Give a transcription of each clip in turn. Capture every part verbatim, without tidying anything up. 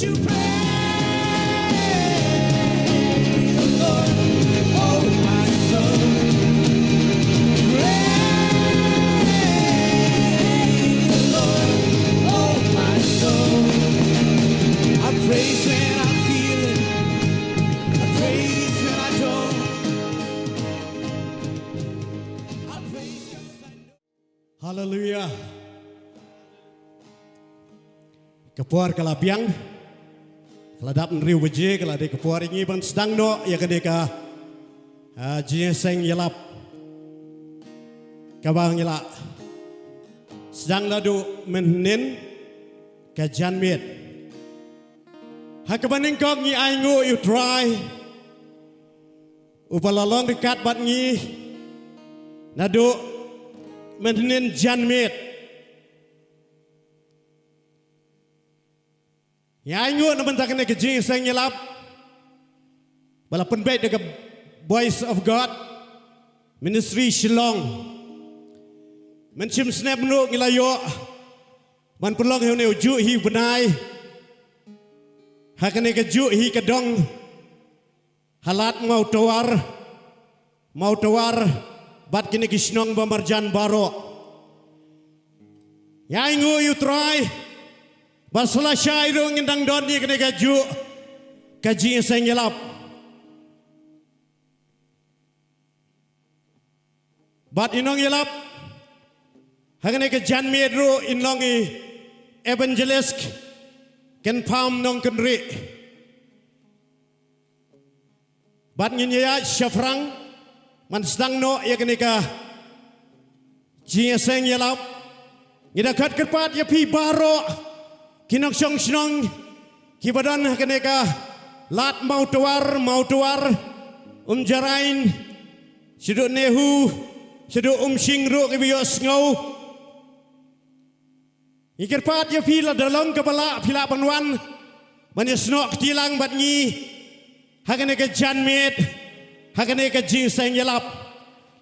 Praise the Lord, oh my soul. Praise the Lord, oh my soul. I praise when I feel it. I praise when I don't. I praise 'cause I know. Haleluia. Ka por ka la biang. Ka la dap hynriew baje, ka la dei ka por ïa ngi ban sdang noh ïa kane ka, ah, jingïaseng ïalap kaba ngi la sdang naduh mynhynnin ka janmiet. Ha kaba nyngkong ngi ainguh ïa U Trai uba la long ryngkat bad ngi naduh mynhynnin janmiet. Ngi ainguh na bynta kane ka jingïaseng ïalap ba la pynbeit da ka Voice of God Ministry Shillong. Mynshem snem ruh ngi la ïoh ban pynlong ha une u juh hi u bnai, ha kane ka juh hi ka dong ha Lad Mawtawar, Mawtawar bad kine ki shnong ba marjan baroh. Ngi ainguh ïa U Trai ba sa lashai ruh ngin dang don ïa kane ka juh ka jingïaseng ïalap. Bad i nongïalap ha kane ka janmiet ruh i long i Evangelist Kynpham Nongkynrih. Bad ngin ïaid shaphrang ban sdang noh ïa kane ka jingïaseng ïalap. Ngi da khot kyrpad ïa phi baroh ki nongshong shnong kiba don ha kane ka Lad Mawtawar, Mawtawar, Umjarain, shaduh Nehu, shaduh Umshing ruh kiba ïohsngew. Ngi kyrpad ïa phi, lada long kaba lah phi lah ban wan ban ïasnoh kti lang bad ngi ha kane ka janmiet, ha kane ka jingïaseng ïalap.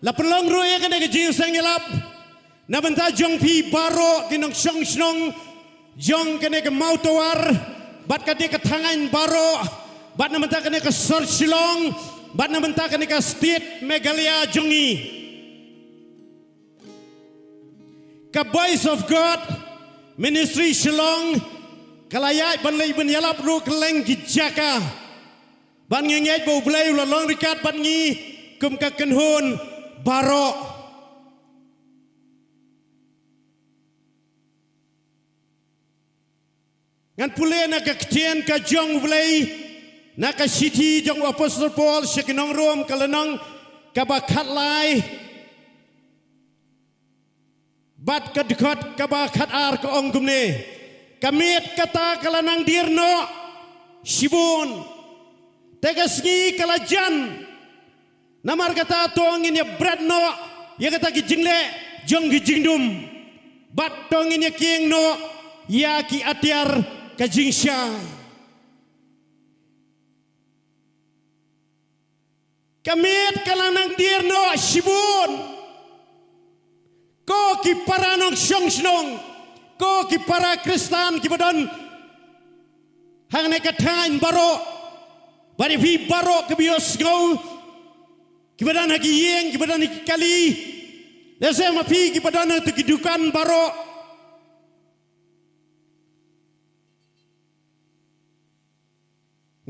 La pynlong ruh ïa kane ka jingïaseng ïalap na bynta jong phi baroh ki nongshong shnong jong kane ka Mawtawar bad kane ka thaiñ baroh, bad na bynta kane ka sor Shillong, bad na bynta kane ka state Meghalaya jong ngi. Ka Voice of God Ministry Shillong ka la ïaid ban leit ban ïalap ruh kylleng ki jaka. Bad ngi ngeit ba U Blei u la long ryngkat bad ngi kum ka kynhun baroh. Ngan pule na ka ktien ka jong U Blei na ka shithi jong u Apostol Paul sha ki nong Rom, ka lynnong kaba khatlai bad ka dkhot kaba khatar, ka ong kumne: Ka miet kata ka la nang dier noh shibun, te ka sngi ka la jan. Namar kata to ngin ïa bret noh ïa kata ki jingleh jong ki jingdum, bad to ngin ïa kieng noh ïa ki atiar ka jingshai. Ka miet ka la nang dier noh shibun. Ko ki para nongshong shnong, ko ki para Khristan kiba don hangne ka thaiñ baroh, bad ïa phi baroh kiba ïohsngew, kiba don ha ki ïing, kiba don ha ki kali, lehse ma phi kiba don ha ki dukan baroh.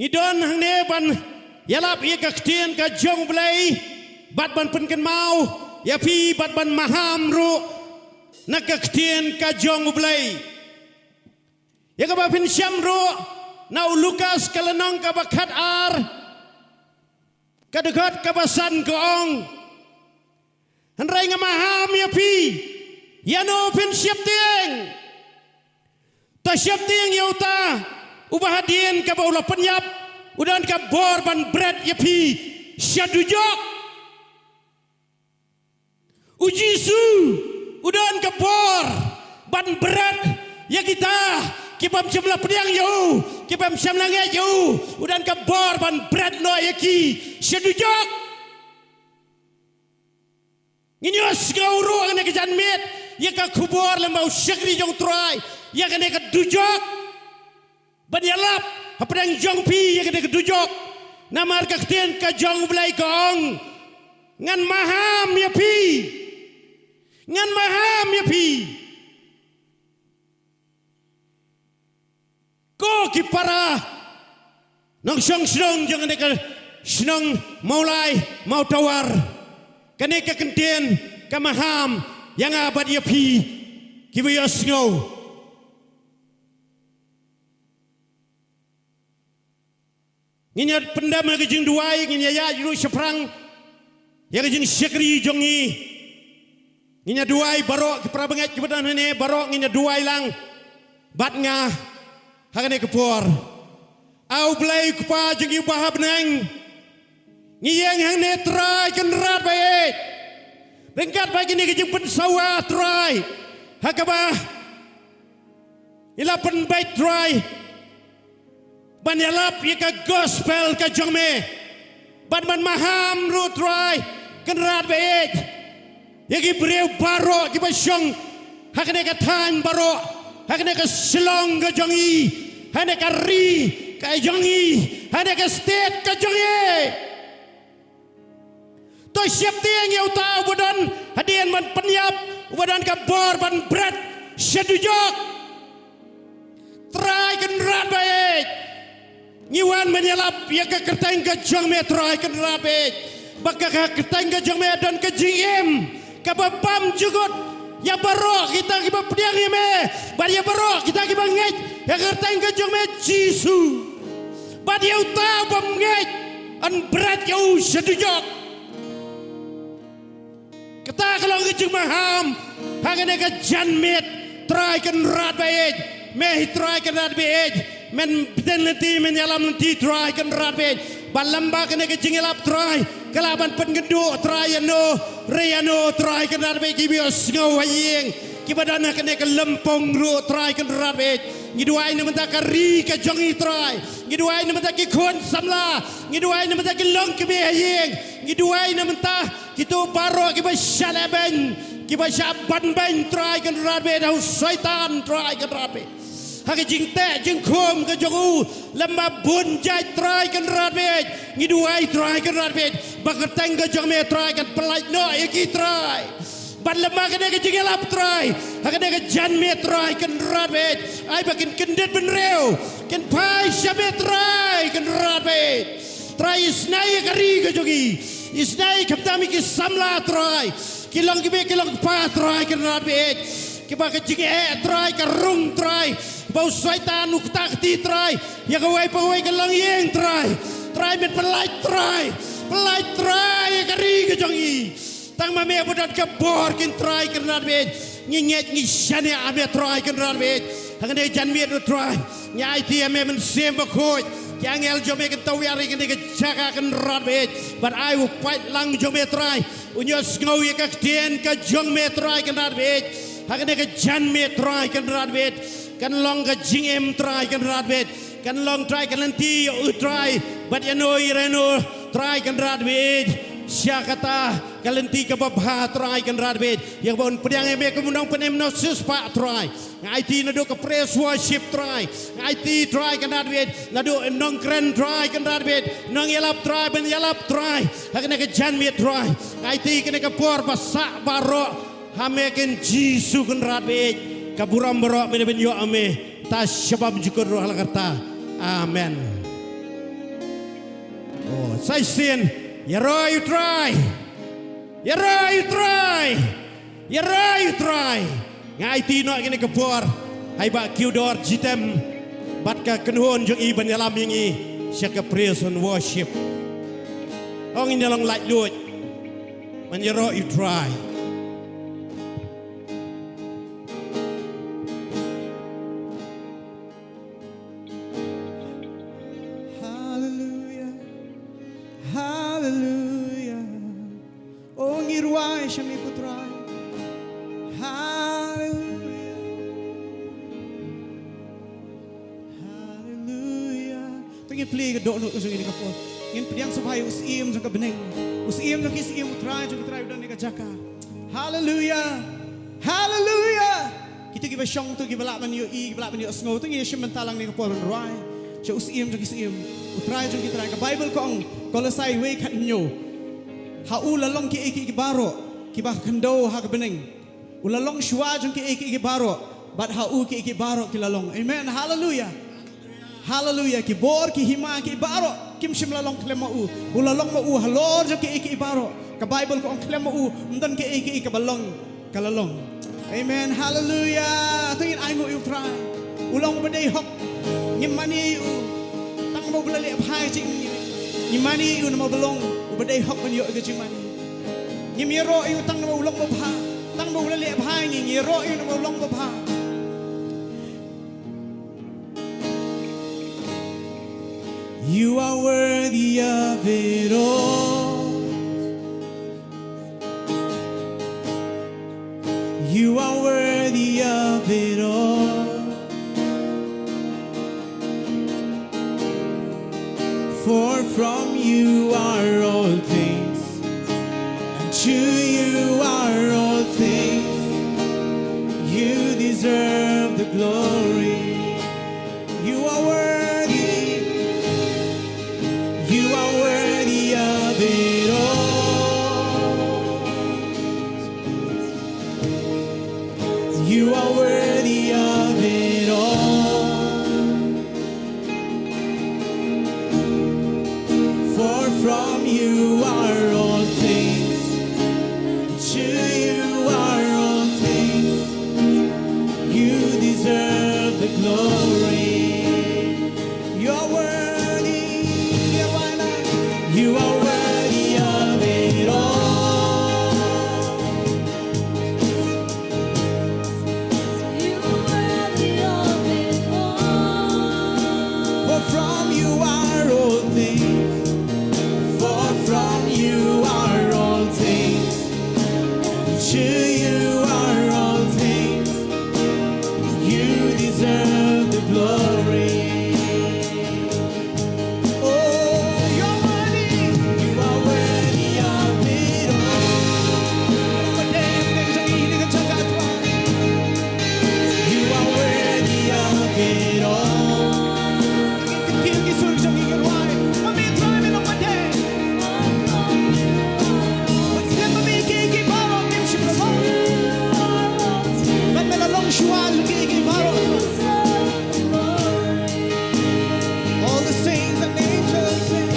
Ngi don hangne ban ïalap ïa ka ktien ka jong U Blei, bad ban pynkynmaw ïa phi, bad ban maham ruh na ka ktien ka jong U Blei. Ïa kaba phin shem ruh na u Lukas ka lynnong kaba khatar, ka dkhot kaba san, ka ong: Hynrei nga maham ïa phi, ïano phin sheptieng? To sheptieng ïa uta uba hadien kaba u la pynïap u don ka bor ban bret ïa phi sha dujok. U Jisu u don ka bor ban bret ïa kita kibym shym la pdiang ïa u, kibym shym la ngeit ïa u. U don ka bor ban bret noh ïa ki sha dujok. Ngin ïohsngew ruh ha kane ka janmiet ïa ka khubor lem bad u shakri jong U Trai ïa kane ka dujok. ban ïalap hapdeng jong phi ïa kane ka dujok. Namar ka ktien ka jong U Blei ka ong, ngan maham ïa phi. Ngan maham ïa phi. Ko ki para nongshong shnong jong kane ka shnong Mawlai Mawtawar, kane ka kyntien ka maham ïa nga bad ïa phi kiba ïohsngew. Ngin ïa pyndem ha ka jingduwai, ngin ïa ïaid ruh shaphrang ïa ka jingshakri jong ngi. Ngin ïa duwai baroh ki para bangeit kiba don hangne, baroh ngin ïa duwai lang bad nga ha kane ka por. A U Blei Kpa jong ngi uba ha bneng, ngi ïeng hangne Trai Kynrad baieit, ryngkat bad kine ki jingpynsawa Trai, ha kaba ngi la pynbeit Trai ban ïalap ïa ka gospel ka jong me, ban, ban maham ruh Trai Kynrad baieit ïa ki briew baroh kiba shong ha kane ka thaiñ baroh, ha kane ka shnong ka jong ngi, ha kane ka ri ka jong ngi, ha kane ka state ka jong ngi. To sheptieng ïa uta uba don hadien ban pynïap, uba don ka bor ban bret sha dujok. Trai Kynrad baieit, ngi wan ban ïalap ïa ka kyrteng ka jong me Trai Kynrad baieit, ba ka, ka kyrteng ka jong me don ka jingim kaba bymjukut ïa baroh kita kiba pdiang ïa me, bad ïa baroh kita kiba ngeit ïa ka kyrteng ka jong me Jisu. Bad ïa uta ubym ngeit, yn bret ïa u sha dujok. Kata ka long ka jingmaham ha kane ka janmiet Trai Kynrad baieit. Me hi Trai Kynrad baieit, men bteng lynti, men ïalam lynti Trai Kynrad baieit, ba lem bad kane ka jingïalap Trai, ka lah ban pynkynduh Trai ïano re ïano Trai Kynrad baieit, kiba ïohsngew ha ïing, kiba don ha kane ka lympung ruh Trai Kynrad baieit. Ngi duwai na bynta ka ri ka jong ngi Trai, ngi duwai na bynta ki khun samla, ngi duwai na bynta ki longkmie ha ïing, ngi duwai na bynta kito baroh kiba shah lehbeiñ, kiba shah banbeiñ Trai Kynrad baieit da u Soitan Trai Kynrad baieit, ha ka jingteh jingkhum ka jong u lem bad bun jait Trai Kynrad baieit. Ngi duwai Trai Kynrad baieit ba ka kyrteng ka jong me Trai kan pyllait noh ïa ki Trai. Bad lem bad kane ka jingïalap Trai, ha kane ka janmiet Trai Kynrad baieit, ai ba kin kyndit bynriew, kin phai sha me Trai Kynrad baieit. Trai isnei ïa ka ri ka jong ngi, isnei khamtam ïa ki samla Trai, ki longkmie ki longkpa Trai Kynrad baieit, kiba ka jingeh Trai ka rung Trai, ba u Soitan u ktah kti Trai ïa kawei pa kawei ka longïing Trai. Trai men pyllait Trai, pyllait Trai ïa ka ri ka jong ngi. Tang ma me ba don ka bor kin Trai Kynrad baieit. Ngi ngeit ngi shaniah ha me Trai Kynrad baieit. Ha kane ka janmiet ruh Trai, ngi aiti ha me Mynsiem Bakhuid, ki angel jong me kin tawiar ïa kane ka jaka Kynrad baieit, bad ai u paidlang jong me Trai un ïohsngew ïa ka ktien ka jong me Trai Kynrad baieit. Ha kane ka janmiet Trai Kynrad baieit, kan long ka jingim Trai Kynrad baieit. Kan long Trai ka lynti ïa u Trai bad ïano ïa reno Trai Kynrad baieit, sha kata ka lynti kaba bha Trai Kynrad baieit, ïa kaba un pdiang ïa me kum u nongpynim nongsiewspah Trai. Nga aiti naduh ka praise worship Trai, nga aiti Trai Kynrad baieit naduh nongkren Trai Kynrad baieit, nongïalap Trai, ban ïalap Trai ha kane ka janmiet Trai. Nga aiti kane ka por ba sah baroh ha me kin Jisu Kynrad baieit. Ka burom baroh me ban ïoh ha me, ta sha bymjukut ruh ha la karta. Amen. Oh, sa shisien, ïaroh ïa u Trai, ïaroh ïa u Trai, ïaroh ïa u Trai. Nga aiti noh ïa kane ka por ha i Bah Kiudor Jitem bad ka kynhun jong i ban ïalam ïa ngi sha ka praise and worship. Ong ngin ïa long laitluid ban ïaroh ïa u Trai. Haleluia. Haleluia. O ngi rwai sha me ko Trai. Haleluia. Haleluia. To ngin plie ka dohnud ka jong ngi ha kane ka por. Ngin pdiang sngewbha ïa u Syiem jong ka bneng, u Syiem jong ki syiem, u Trai jong ki trai, u don ha kane ka jaka. Haleluia. Haleluia. Kito ki Ba shong tu kiba lah ban ïohi, kiba lah ban ïohsngew, tu ngin ïa shim bynta lang ne ka por ban rwai sha u Syiem jong ki syiem, u Trai jong ki trai. Ka Baibl ka ong, Kolosai wei khathynñiew, ha u la long kiei kiei baroh kiba khyndew ha ka bneng. U la long shuwa jong kiei kiei baroh, bad ha u kiei kiei baroh ki la long. Amen. Haleluia. Haleluia. Ki bor, ki hima, ki baroh kim shym la long khlem ma u. U la long ma u halor jong kiei kiei baroh. Ka Baibl ka ong khlem ma u ym don kiei kiei kaba long ka la long. Amen. Haleluia. To ngin ainguh ïa u Trai. U long uba dei hok. Ngim mane ïa u tang ba u la leh bha ïa jingim. Ngim mane ïa u namar ba u long uba dei hok ban ïoh ïa ka jingmane. Ngim ïaroh ïa u tang namar u long ba bha. Tang ba u la leh bha ïa ngi, ngin ïaroh ïa u namar u long ba bha. You are worthy of it all. You are worthy of it all. For from you are all things, and to you are all things. You deserve the glory. You are worthy. You are worthy of it all. You are worthy of it all. For from you are all things, to you are all things. You deserve the glory. You are worthy. You are worthy of it all. You are worthy of it all. For from you are all things. For from you are all things. To you are all things. You deserve the glory. Oh, you're worthy. You are worthy of it all. You are worthy of it all. All the saints and angels sing.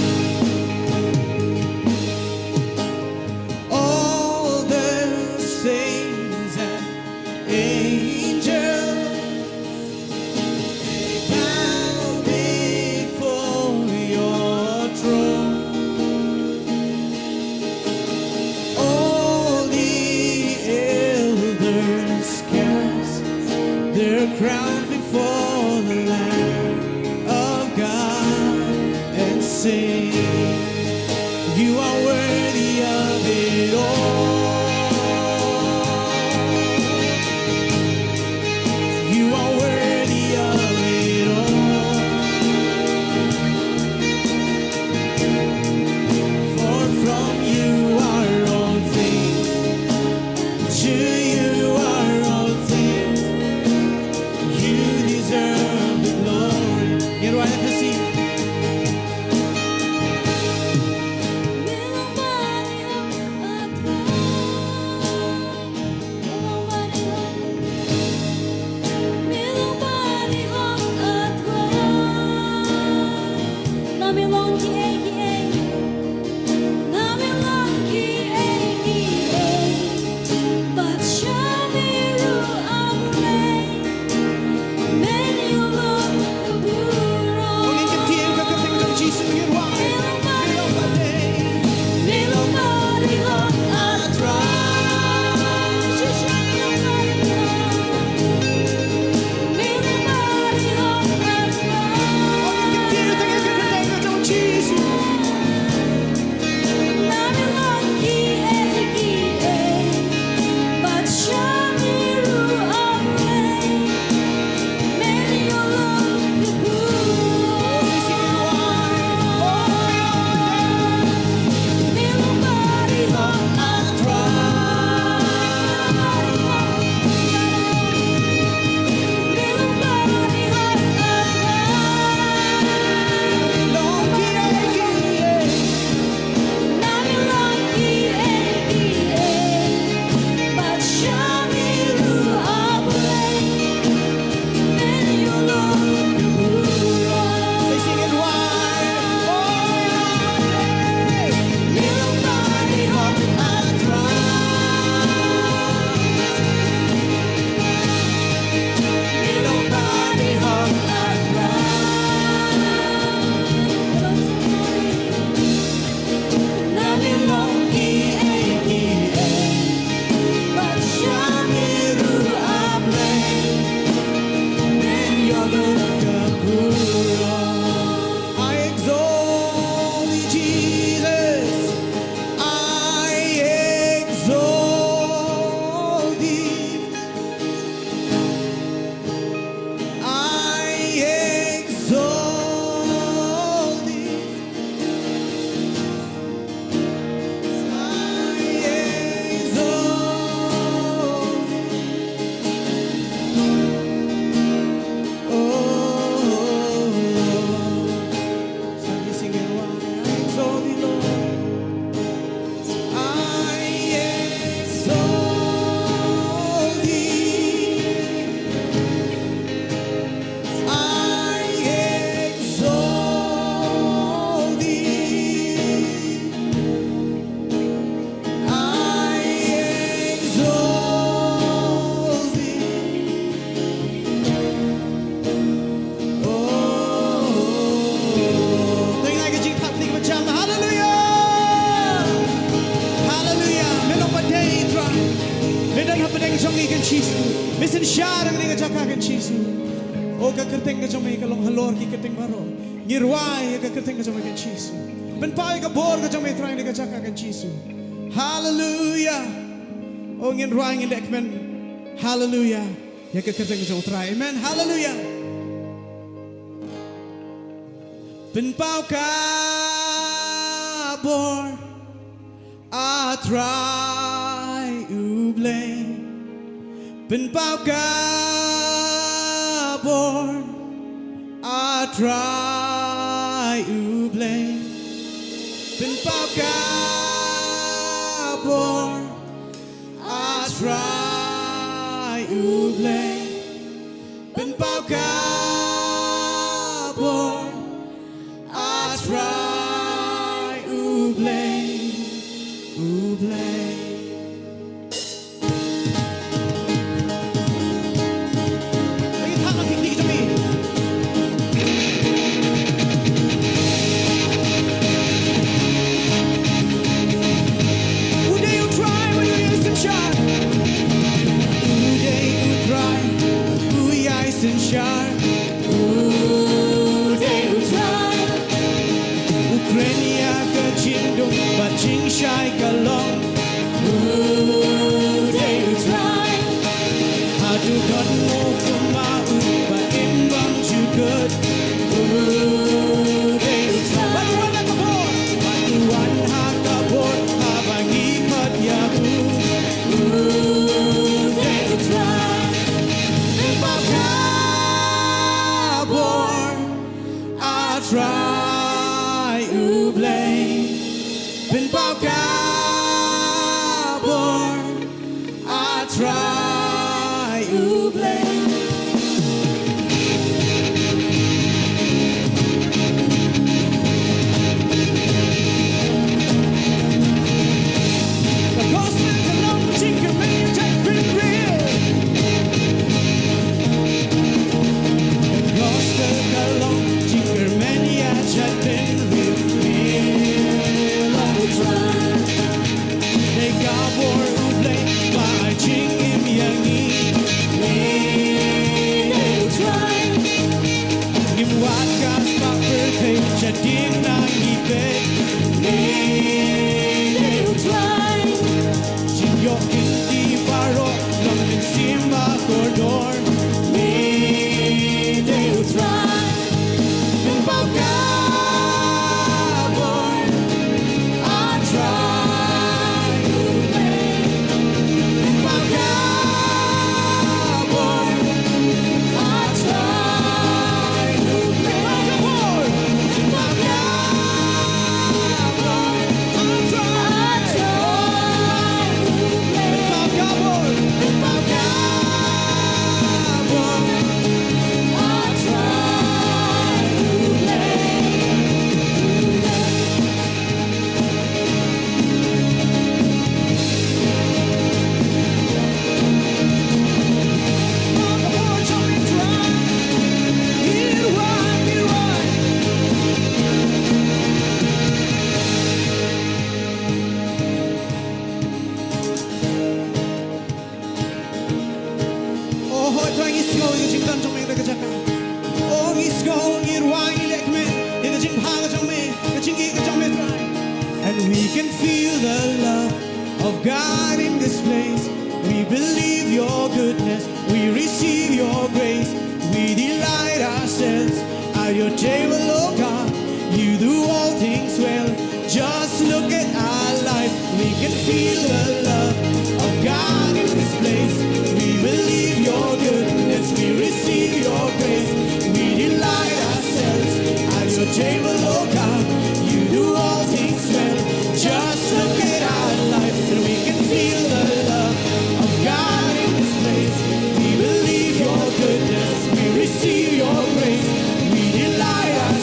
All the saints and angels bow before your throne. All the elders cast their crowns before the Lamb of God and say, you are worthy of it all. You are worthy of it all. For from you are all things, to you are all things. You deserve the glory. Ngin rwai ïa ka si. Synshar ha kane ka jaka, Kynrad Jisu. O, ka kyrteng ka jong me ka long halor ki kyrteng baroh. Ngi rwai ïa ka kyrteng ka jong me, Kynrad Jisu. Pynpaw ïa ka bor ka jong me, Trai, ha kane ka jaka, Kynrad Jisu. Haleluia. O, ngin rwai, ngin leh kmen. Haleluia. Ïa ka kyrteng ka jong u Trai. Amen. Haleluia. Pynpaw ka bor, A Trai U Blei. Pynpaw ka bor, A Trai U Blei. Pynpaw ka bor, A Trai U Blei. Pynpaw ka bor, A Trai U Blei, U Blei. U dei U Trai, u ïai synshar. U dei U Trai, u ïai synshar. U dei U Trai, u kren ïa ka jingdum bad jingshai ka long. U dei U Trai, haduh katno kumba u ba im bymjukut. U dei U Trai, bad u wan ha ka bor, bad u wan ha ka bor, haba ngi khot ïa u. U dei U Trai, pynpaw ka bor, A Trai U Blei. Pynpaw ka bor, A Trai U Blei. Ka gospel ka long jingkyrmen ïa jait briew. Ka gospel ka long jingkyrmen ïa jait briew. Me long U Trai. Dei ka bor U Blei ba ai jingim ïa ngi. Me dei U Trai. Ngim wad ka spah pyrthei shadien na ngi peit. Me dei U Trai. Jingïoh kynti baroh long mynsiem ba kordor. Me dei U Trai. Pynpaw ka bor, A Trai U Blei. Pynpaw ka bor, A Trai U Blei. Pynpaw ka bor, pynpaw ka bor, A Trai U Blei. Pynpaw ka bor, pynpaw ka bor. O hooid, Trai, ngi sngew ïa ka jingdon jong me ha ka jaka. O ngi sngew, ngi rwai, ngi leh kmen ïa ka jingbha ka jong me, ka jingïeit ka jong me, Trai. And we can feel the love of God in this place. We believe your goodness, we receive your grace. We delight ourselves at your table, oh God. You do all things well. Just look at our life. We can feel the love of God in this place. We believe your goodness. We receive your grace. We delight ourselves at your table, oh God. You do all things well. Just look at our life and we can feel the love of God in this place. We believe your goodness. We receive your grace. We delight ourselves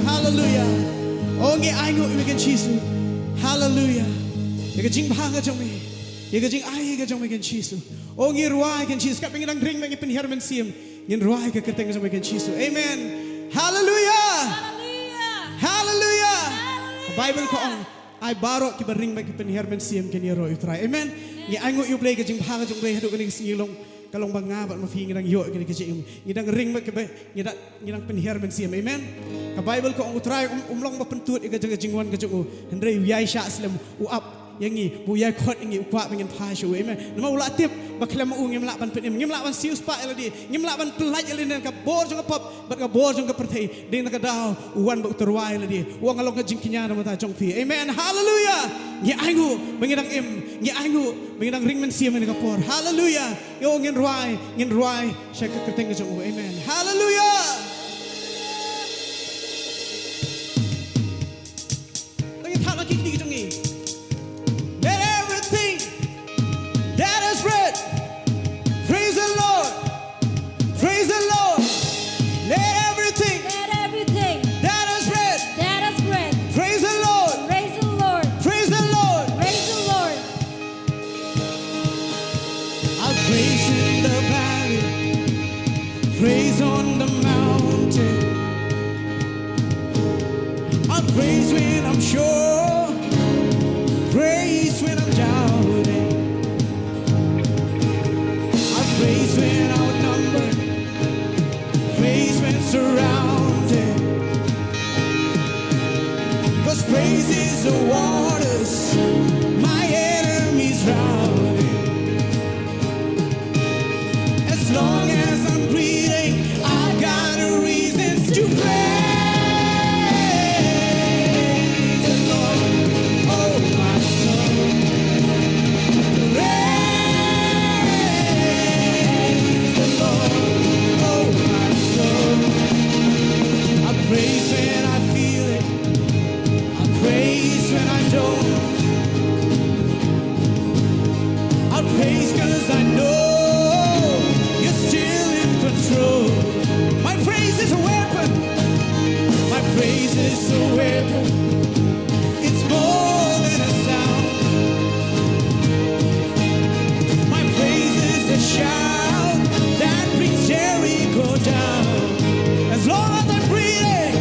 Haleluya. O ngi ainguh ïa me Kynrad Jisu. Haleluya. Ïa ka jingbha ka jong me, ïa ka jingai ka jong me Kynrad Jisu. O ngi rwai Kynrad Jisu, katba ngi dang ring bad ngi pynhiar mynsiem, ngin rwai ka kyrteng ka jong me Kynrad Jisu. Amen. Haleluya. Haleluya. Haleluya. Haleluya. Ka Baibl ka ong, ai baroh kiba ring bad ki pynhiar mynsiem kin ïaroh ïa U Trai. Amen. Ngi ainguh ïa U Blei, ka jingbha ka jong U Blei haduh kane ka sngi long, ka long ba nga bad ma phi ngi dang ïoh ïa kane ka jingim. Ngi dang ring bad kiba, ngi dang, ngi dang pynhiar mynsiem. Amen. Ka Baibl ka ong U Trai um, um long ba pyntud ïa ka jingwan ka jong u, hynrei u ïai shah slem, u ap ïa ngi, u ïai khot ïa ngi, u kwah ba ngin phai sha u. Amen. Namar u la tip ba khlem ma u ngim lah ban pynim, ngim lah ban siewspah ïa lade, ngim lah ban pyllait ïa lade na ka bor jong ka pop bad ka bor jong ka pyrthei. Dei na ka daw u wan bad u tyrwa ïa lade, u ong nga long ka jingkñia na ka bynta jong phi. Amen. Haleluya. Ngi ainguh ba ngi dang im, ngi ainguh ba ngi dang ring mynsiem ha kane ka por. Haleluya. Ïa u ngin rwai, ngin rwai sha ka kyrteng ka jong u. Amen. Haleluya. Tang ïa thad lang ki kti ki jong ngi. Let everything that has breath praise the Lord. Praise the Lord. Let everything Let everything that has breath that has breath praise the Lord. Praise the Lord. Praise the Lord. Praise the Lord. I'll praise in the valley, praise on the mountain. I'll praise when I'm sure, praise when I'm doubting. I'll praise when outnumbered, praise when surrounded. 'Cause praise is the waters my enemies drowning. As long as I'm breathing, I've got a reason to praise the Lord. Oh, my soul, praise the Lord. Oh, my soul, I praise when I feel it. I praise when I don't. I praise 'cause I know you're still in control. My praise is a weapon. My praise is a weapon. It's more than a sound. My praise is a shout that brings Jericho down. As long as I'm breathing,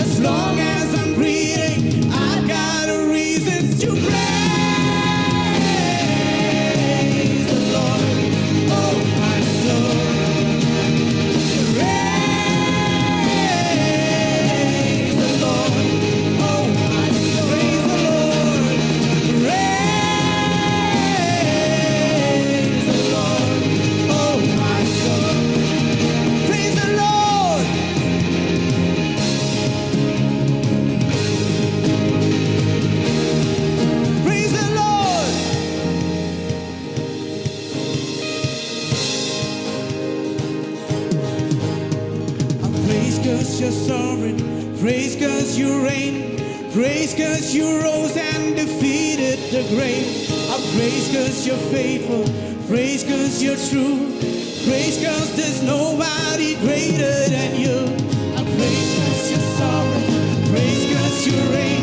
as long as I'm breathing, I've got a reason to praise the Lord. Oh, my soul, praise the Lord. Oh, my soul, praise the Lord. Praise the Lord. Oh, my soul, praise the Lord. Praise the Lord. I praise 'cause you're sovereign. Praise 'cause you reign. Praise 'cause you rose and defeated the grave. I praise 'cause you're faithful. Praise 'cause you're true. Praise 'cause there's nobody greater than you. I praise 'cause you're sovereign. Praise 'cause you reign.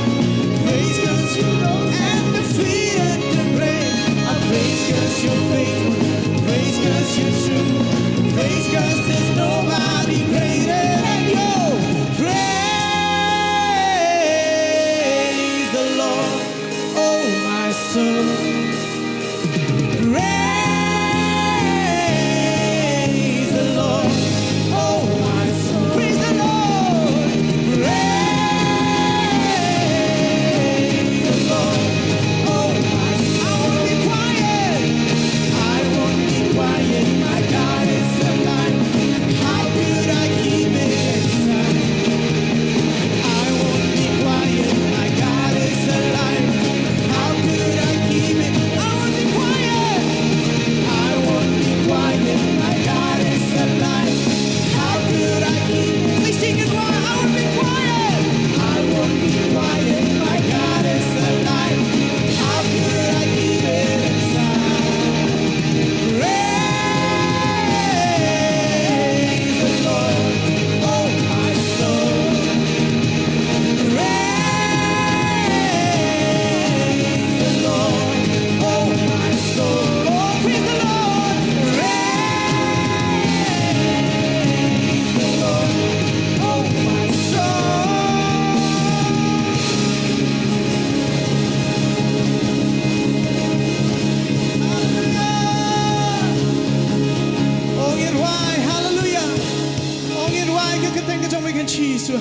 Praise 'cause you rose and defeated the grave. I praise 'cause you're faithful. Praise 'cause you're true. Praise 'cause there's nobody greater than you. Praise the Lord, oh my soul. Praise the Lord, oh my soul. Praise the Lord.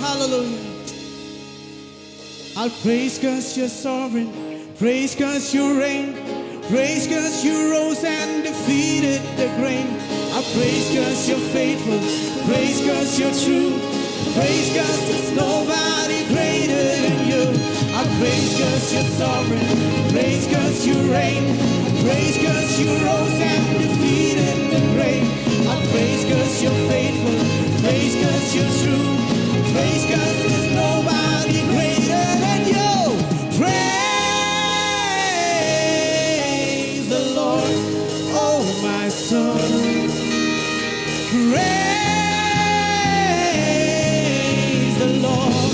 Hallelujah. I'll praise 'cause you're sovereign. Praise 'cause you reign. Praise 'cause you rose and defeated the grave. I praise 'cause you're faithful. Praise 'cause you're true. Praise 'cause there's nobody greater than you. I praise 'cause you're sovereign. Praise 'cause you reign. Praise 'cause you rose and defeated the grave. I praise 'cause you're faithful. Praise 'cause you're true. Praise 'cause there's nobody greater than you. Praise the Lord, oh my soul. Praise the Lord,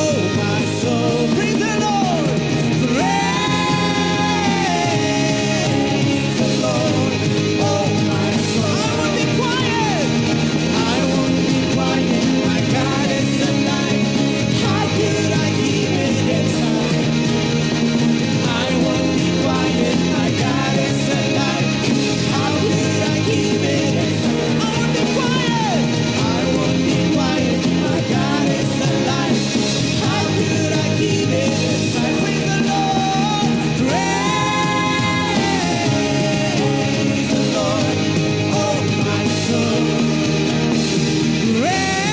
oh my soul. Praise the Lord. Praise the Lord, oh my soul. I won't be quiet. I won't be quiet. My God is alive. How could I keep it inside? I won't be quiet. My God is alive. How could I keep it inside? I won't be quiet. I won't be quiet. My God is alive. How could I keep it inside? Praise the Lord. Praise the Lord. Oh, my soul. Praise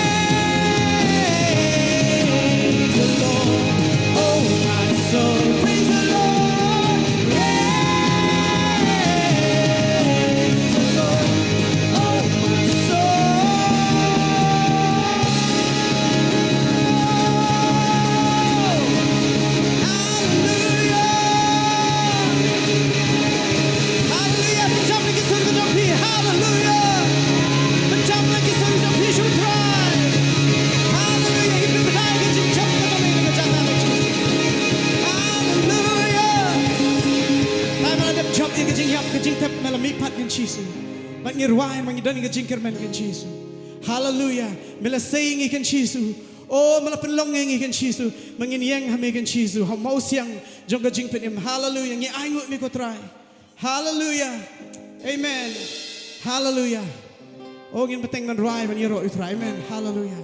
the Lord. Oh, my soul. Praise the Lord. Praise the Lord. Oh, my soul. Hallelujah. Hallelujah. Pynjam ïa ki sur ki jong phi. Hallelujah. Pynjam ïa ki sur ki jong phi sha U Trai. Hallelujah. Ngi pynbna ïa ka jingjop ka jong ngi na ka jaka ka Jisu. Hallelujah. Tang ba la dep jop ïa ka jingïap ka jingtep, me la mihpat Kynrad Jisu. Bad ngi rwai ba ngi don ïa ka jingkyrmen Kynrad Jisu. Hallelujah. Me la sei ïa ngi Kynrad Jisu. Oh, me la pynlong ïa ngi Kynrad Jisu. Ba ngin ïeng ha me Kynrad Jisu. Ha u mawsiang jong ka jingpynim. Hallelujah. Ngi ainguh ïa me ko Trai. Hallelujah. Amen. Hallelujah. Oh, ngin bteng ban rwai ban ïaroh ïa U Trai. Amen. Hallelujah.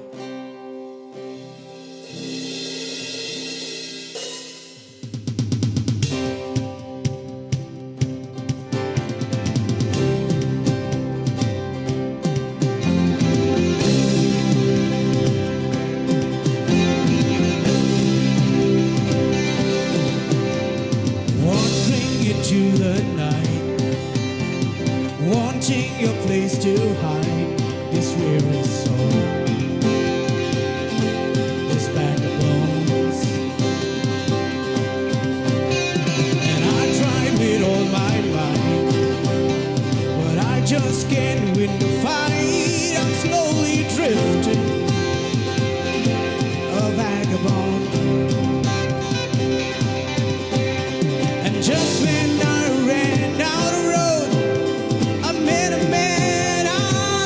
Wandering into the night, wanting your place to hide this weary soul, this bag of bones. And I tried with all my might, but I just can't win the fight. I'm slowly drifting, a vagabond. And just when I ran out of road, I met a man I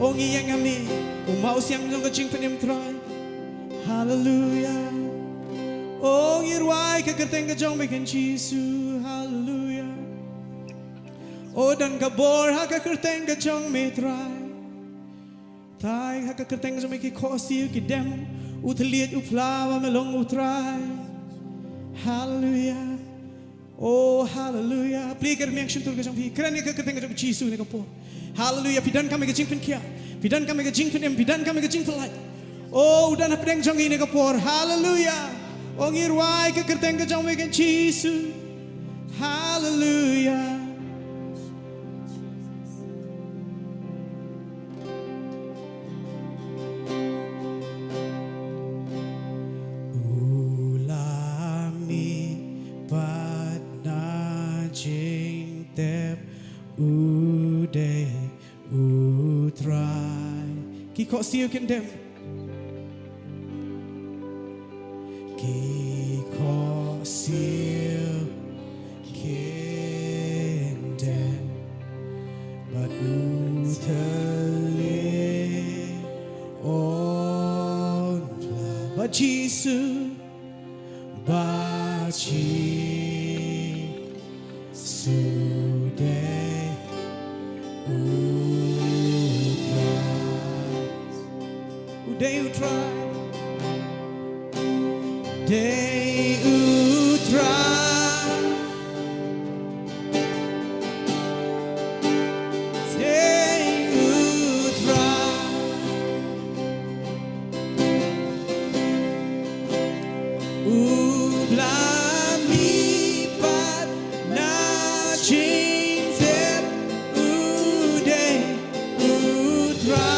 O ngi ïeng ha me, u maw siang jong ka jingpynim Trai. Haleluya. O ngi rwai ka kyrteng ka jong me Kynrad Jisu. Haleluya. O don ka bor ha ka kyrteng ka jong me Trai. Trai ha ka kyrteng ka jong me ki khohsiew ki dem, u thylliej u phla ba me long u Trai. Haleluya. O haleluya. Plie ka rmiang shyntur ka jong phi. Kren ïa ka kyrteng ka jong Jisu ha kane ka por. Haleluya. Phi donkam ïa ka jingpynkhiah, phi donkam ïa ka jingpynim, phi donkam ïa ka jingpyllait. O u don hapdeng jong ngi ha kane ka por. Haleluya. O ngi rwai ka kyrteng ka jong me Kynrad Jisu. Haleluya. U la mih pat na jingtep, u dei u Trai. Ki khohsiew kin dem. Ki khohsiew kin dem bad u thylliej un phla. Bad Jisu, bad Jisu. Jisu dei u Trai. U dei u Trai. Dei u Trai. Dei u Trai. U la mih pat na jingtep, u dei u Trai.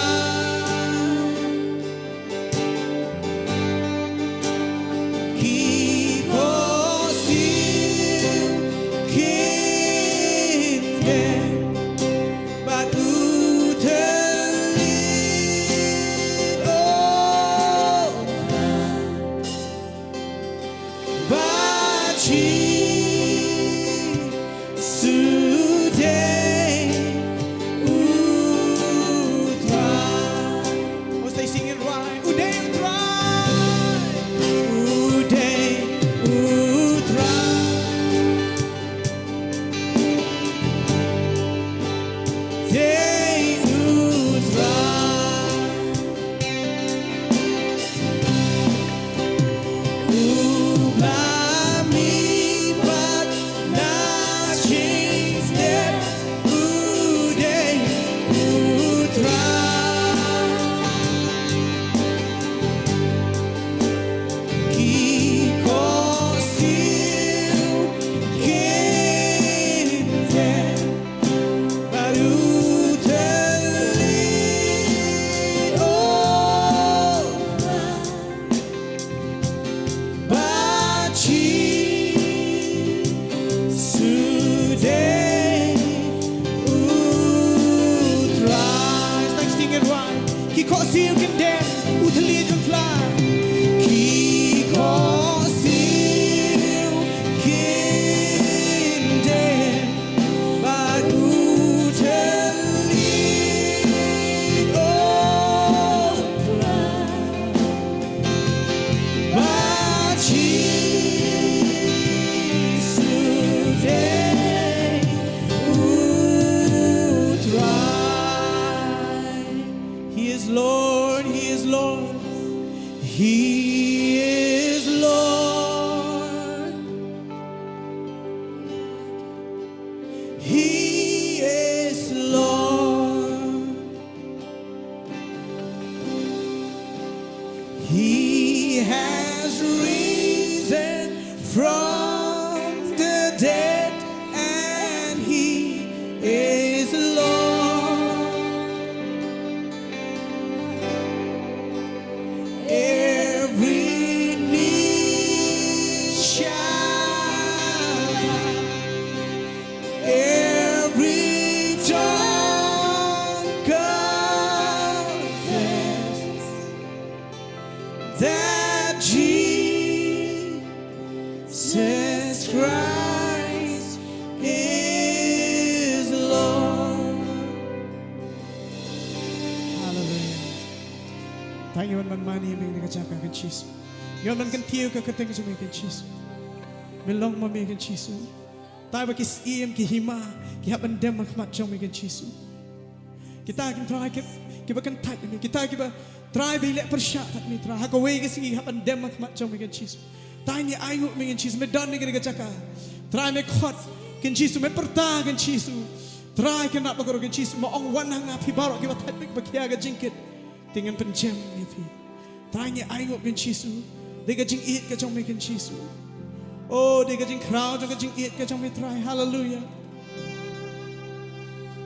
Ki khohsiew kin dem bad u thylliej, o bad Jisu dei u Trai. Oh, say, sing it right. U dei u Trai. U dei u Trai. Dei u Trai. U la mih pat na jingtep, u dei u Trai. Ki khohsiew kin dem bad u thylliej, o bad Jisu dei u Trai. Thanks, sing it right. Ki khohsiew kin dem, u thylliej un phla. Ki khohsiew kin dem bad u thylliej, o bad Jisu dei u Trai. He is Lord, He is Lord, He is Lord. He is Lord. He has risen from the dead and He is Lord. Every knee shall bow, every tongue confess that Jesus Trai ngi wan ban mane ïa me ha kane ka jaka Kynrad Jisu. Ngi wan ban kyntiew ïa ka kyrteng jong me Kynrad Jisu. Me long ma me Kynrad Jisu. Trai ba ki syiem ki hima ki hap ban dem ha khmat jong me Kynrad Jisu. Kita ki Trai ki, kiba kyntait ïa me, kita kiba Trai ba ïaleh pyrshah bad me Trai. Ha kawei ka sngi ki hap ban dem ha khmat jong me Kynrad Jisu. Trai ngi ainguh me Kynrad Jisu, me don ha kane ka jaka. Trai me khot Kynrad Jisu, me pyrta Kynrad Jisu. Trai Kynrad bakhraw Kynrad Jisu, me ong wan ha nga phi baroh kiba thait bad kiba khia ka jingkit. Te ngan pynjem ïa phi. Trai ngi ainguh Kynrad Jisu. Dei ka jingïeit ka jong me Kynrad Jisu. Oh, dei ka jingkhraw jong ka jingïeit ka jong me Trai. Haleluya.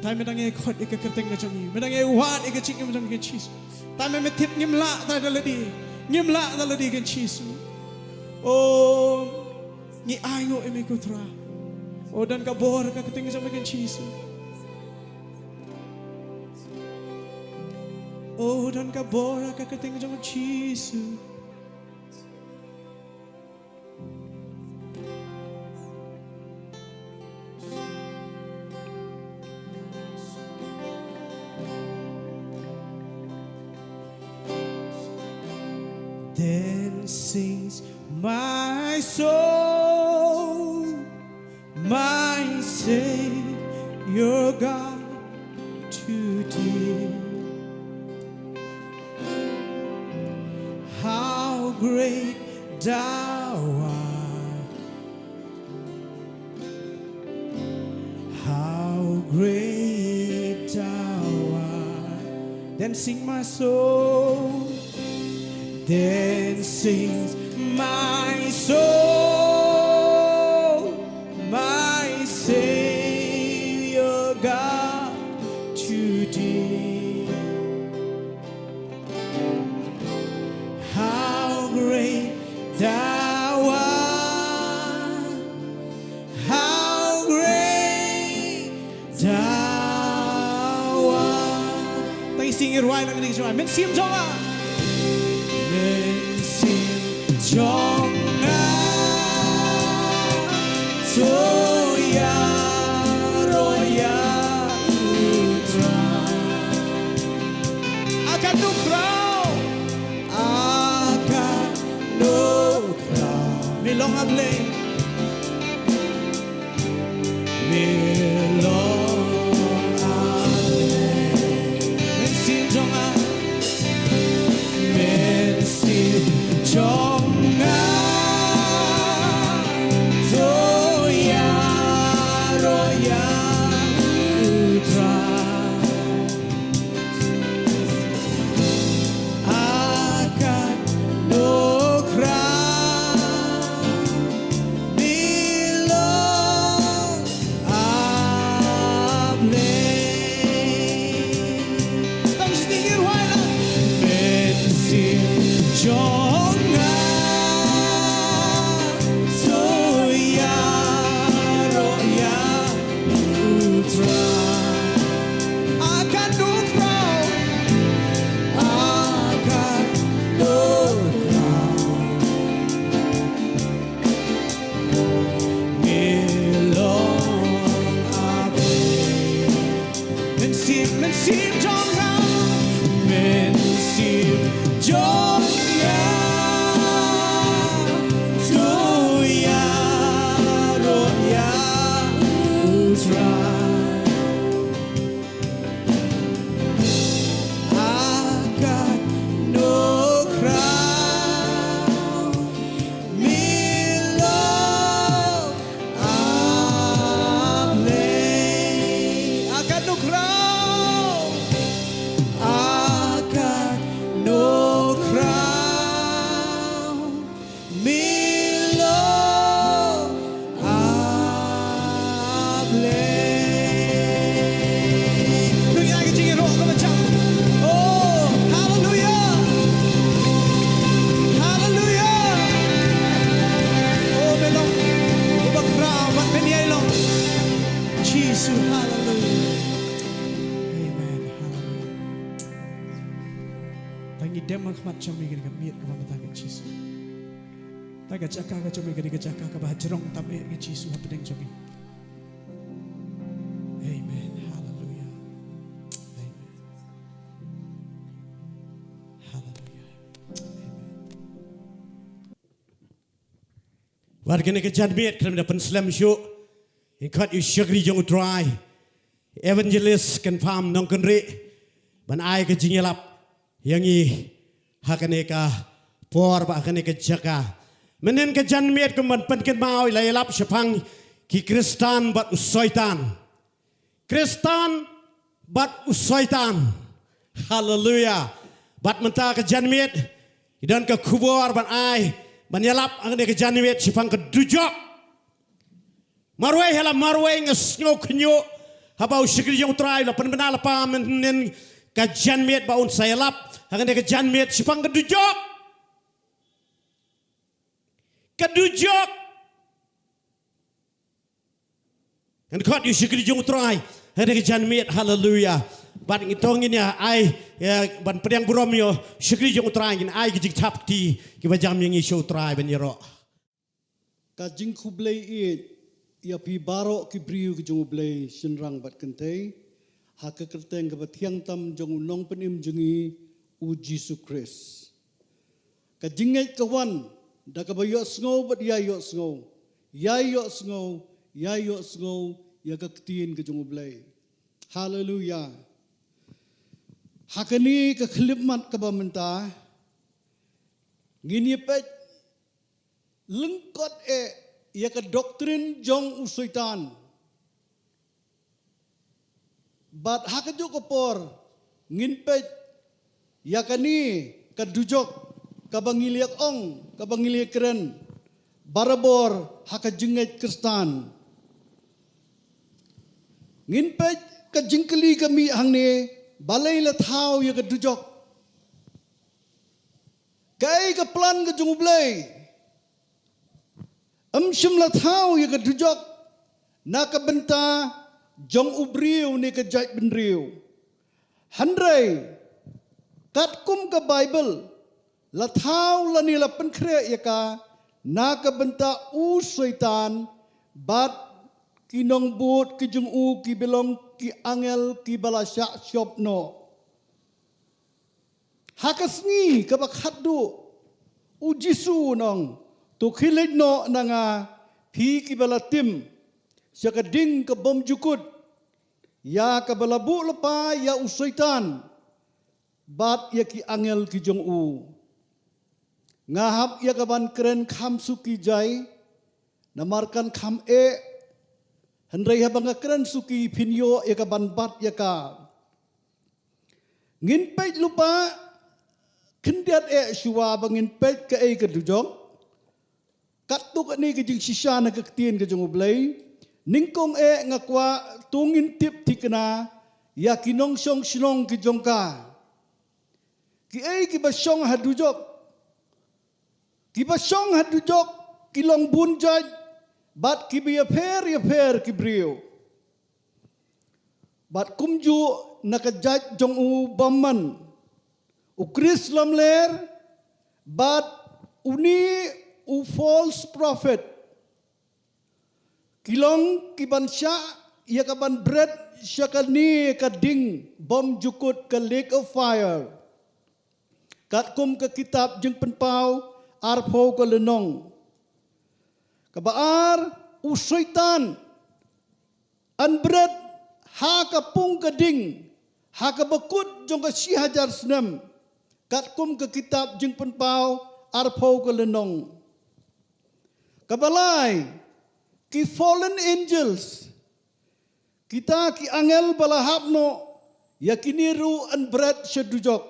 Trai me dang ïa khot ïa ka kyrteng ka jong ngi. Me dang ïa wad ïa ka jingim jong ngi Kynrad Jisu. Trai me, me tip ngim lah Trai da lade. Ngim lah da lade Kynrad Jisu. Oh, ngi ainguh ïa me ko Trai. Oh, don ka bor ha ka kyrteng ka jong me Kynrad Jisu. Oh, don ka bor ha ka kyrteng jong Jisu. Then sings my soul, my Savior God, to thee. How great thou art, how great thou art. Then sing my soul, then sings my soul, my Savior God, to thee. How great thou art, how great thou art. Tang sing ïa rwai lang ning jong nga. Mynsiem jong nga. Mynsiem jong nga. To ïaroh ïa u Trai. A katno khraw. A katno khraw. Me long a Blei. Me long a Blei. Mynsiem jong nga. Mynsiem jong nga. To ïaroh ïa u Trai. A katno khraw. Me long a Blei. Tang shi tynrai lang. Mynsiem jong nga. To ïaroh ïa u Trai. A katno khraw. A katno khraw. Me long a Blei. Mynsiem, mynsiem jong nga. Mynsiem jong nga. To ïaroh ïa u Trai. A katno khraw. Me long a Blei. A katno khraw. A katno khraw. Me long a Blei. To ïa ka jingïaroh kaba jam. Oh, haleluya. Haleluya. Oh, me long uba khraw bad me ïai long. Jisu, haleluya. Amen. Haleluya. Tang ngi dem ha khmat jong me ha kane ka miet kaba mynta Jisu. Tang ka jaka ka jong me ka dei ka jaka kaba hajrong tam eh Jisu hapdeng jong me. Amen. Haleluya. Amen. Haleluya. Bad kane ka janmiet khlem da pynslem shuh, ngi khot ïa u shakri jong u Trai, Evangelist Kynpham Nongkynrih, ban ai ka jingïalap ïa ngi ha kane ka por bad ha kane ka jaka. Mynhynnin ka janmiet kum ban pynkynmaw, la ïalap shaphang ki Khristan bad u Soitan. Khristan bad u Soitan. Haleluya. Bad mynta ka janmiet, ngi don ka khubor ban ai, ban ïalap ha kane ka janmiet shaphang ka dujok. Marwei ha la marwei nga sngew khynñiuh haba u shakri jong u Trai u la pynbna lypa mynhynnin ka janmiet ba un sa ïalap ha kane ka janmiet shaphang ka dujok. Ka dujok. Ngan khot ïa u shakri jong u Trai ha kane ka janmiet, haleluya. Bad ngi to ngin ïa ai, ïa, ban pdiang burom ïa u shakri jong u Trai, ngin ai ki jingthap kti kiba jam ïa ngi sha u Trai ban ïaroh. Ka jingkhublei ïeit ïa phi baroh ki briew ki jong U Blei, shynrang bad kynthei, ha ka kyrteng kaba thiang tam jong u Nongpynim jong ngi, u Jisu Khrist. Ka jingngeit ka wan da kaba ïohsngew bad ïai ïohsngew, ïai ïohsngew, ïai ïohsngew ïa ka ktien ka jong U Blei. Haleluya. Ha kane ka khyllipmat kaba mynta, ngin ïa peit lyngkot eh ïa ka doctrine jong u Soitan. Bad ha kajuh ka por ngin peit ïa kane ka dujok kaba ngi la ong, kaba ngi la kren barabor ha ka jingngeit Khristan. Ngin peit ka jingkylli ka mih hangne, balei la thaw ïa ka dujok? Kaei ka plan ka jong U Blei? Ym shym la thaw ïa ka dujok na ka bynta jong u briew ne ka jaitbynriew. Hynrei katkum ka Baibl, la thaw lane la pynkhreh ïa ka na ka bynta u Soitan bad ki nongbud ki jong u kiba long ki angel kiba la shah shop noh. Ha ka sngi kaba khatduh, u Jisu u ong, to khie leit noh na nga, phi kiba la tim sha ka ding ka bymjukut, ïa kaba la buh lypa ïa u Soitan bad ïa ki angel ki jong u. Nga hap ïa ka ban kren kham suki jai, namar kan kham eh, hynrei haba nga kren suki phin ïoh ïa ka ban bat ïa ka. Ngin peit lypa khyndiat eh shuwa ba ngin peit kaei ka dujok. Katto katne ka jingshisha na ka ktien ka jong U Blei, nyngkong eh nga kwah to ngin tip thikna ïa ki nongshong shnong ki jong ka. Kiei kiba shong ha dujok? Kiba shong ha dujok ki long bun jait bad kiba ïapher ïapher ki briew. Bad kumjuh na ka jait jong u bymman, u Khrist lamler, bad une u false prophet, ki long ki ban shah ïa ka ban bret sha kane ka ding bymjukut, ka lake of fire. Katkum ka kitab Jingpynpaw arphew ka lynnong. Kaba ar, u Soitan yn bret ha ka pung ka ding ha kaba kut jong ka shi hajar snem, katkum ka kitab Jingpynpaw arphew ka lynnong. Kaba lai, ki fallen angels, kita ki angel ba la hap noh, ïa kine ruh yn bret sha dujok.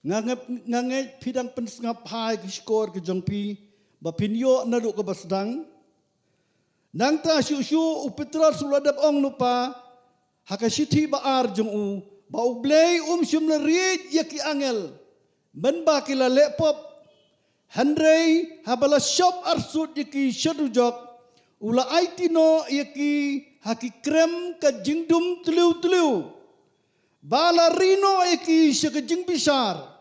Nga ngeit, nga ngeit phi dang pynsngap ha ki shkor ki jong phi ba phin ïoh naduh kaba sdang. Nangta shuh shuh u Petros u la dep ong lypa ha ka shithi ba ar jong u, ba U Blei um shym la riej ïa ki angel mynba ki la leh pop. Hynrei haba la shop arsut ïa ki sha dujok, u la aiti noh ïa ki ha ki krem ka jingdum tliw tliw, ba la ri noh ïa ki sha ka jingbishar.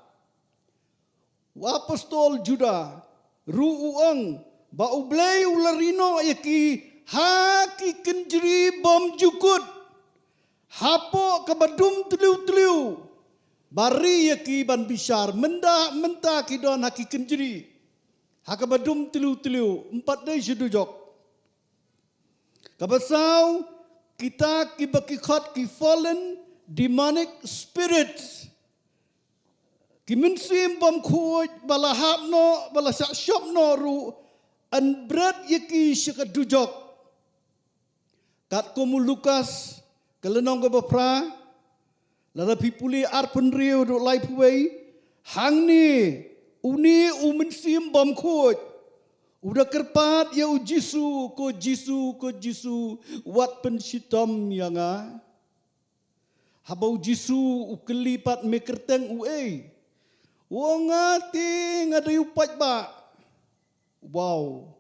U apostol Juda ruh u ong ba U Blei u la ri noh ïa ki ha ki kynjri bymjukut, hapoh kaba dum tliw tliw, ba ri ïa ki ban bishar. Mynta, mynta ki don ha ki kynjri. Ha kaba dum tliw tliw, ym pat dei sha dujok. Kaba saw, kita kiba ki khot ki fallen demonic spirits. Ki mynsiem bym khuid ba la hap noh, ba la shah shop noh ruh, yn bret ïa ki sha ka dujok. Katkum u Lukas, ka lynnong kaba phra, lada phi pule arphew hynriew haduh laiphew wei, hangne, une u mynsiem bym khuid u da kyrpad ïa u Jisu, ko Jisu, ko Jisu, wat pynshitom ïa nga. Haba u Jisu u kylli pat, me kyrteng uei? U ong, nga te nga dei u paidbah. Wow,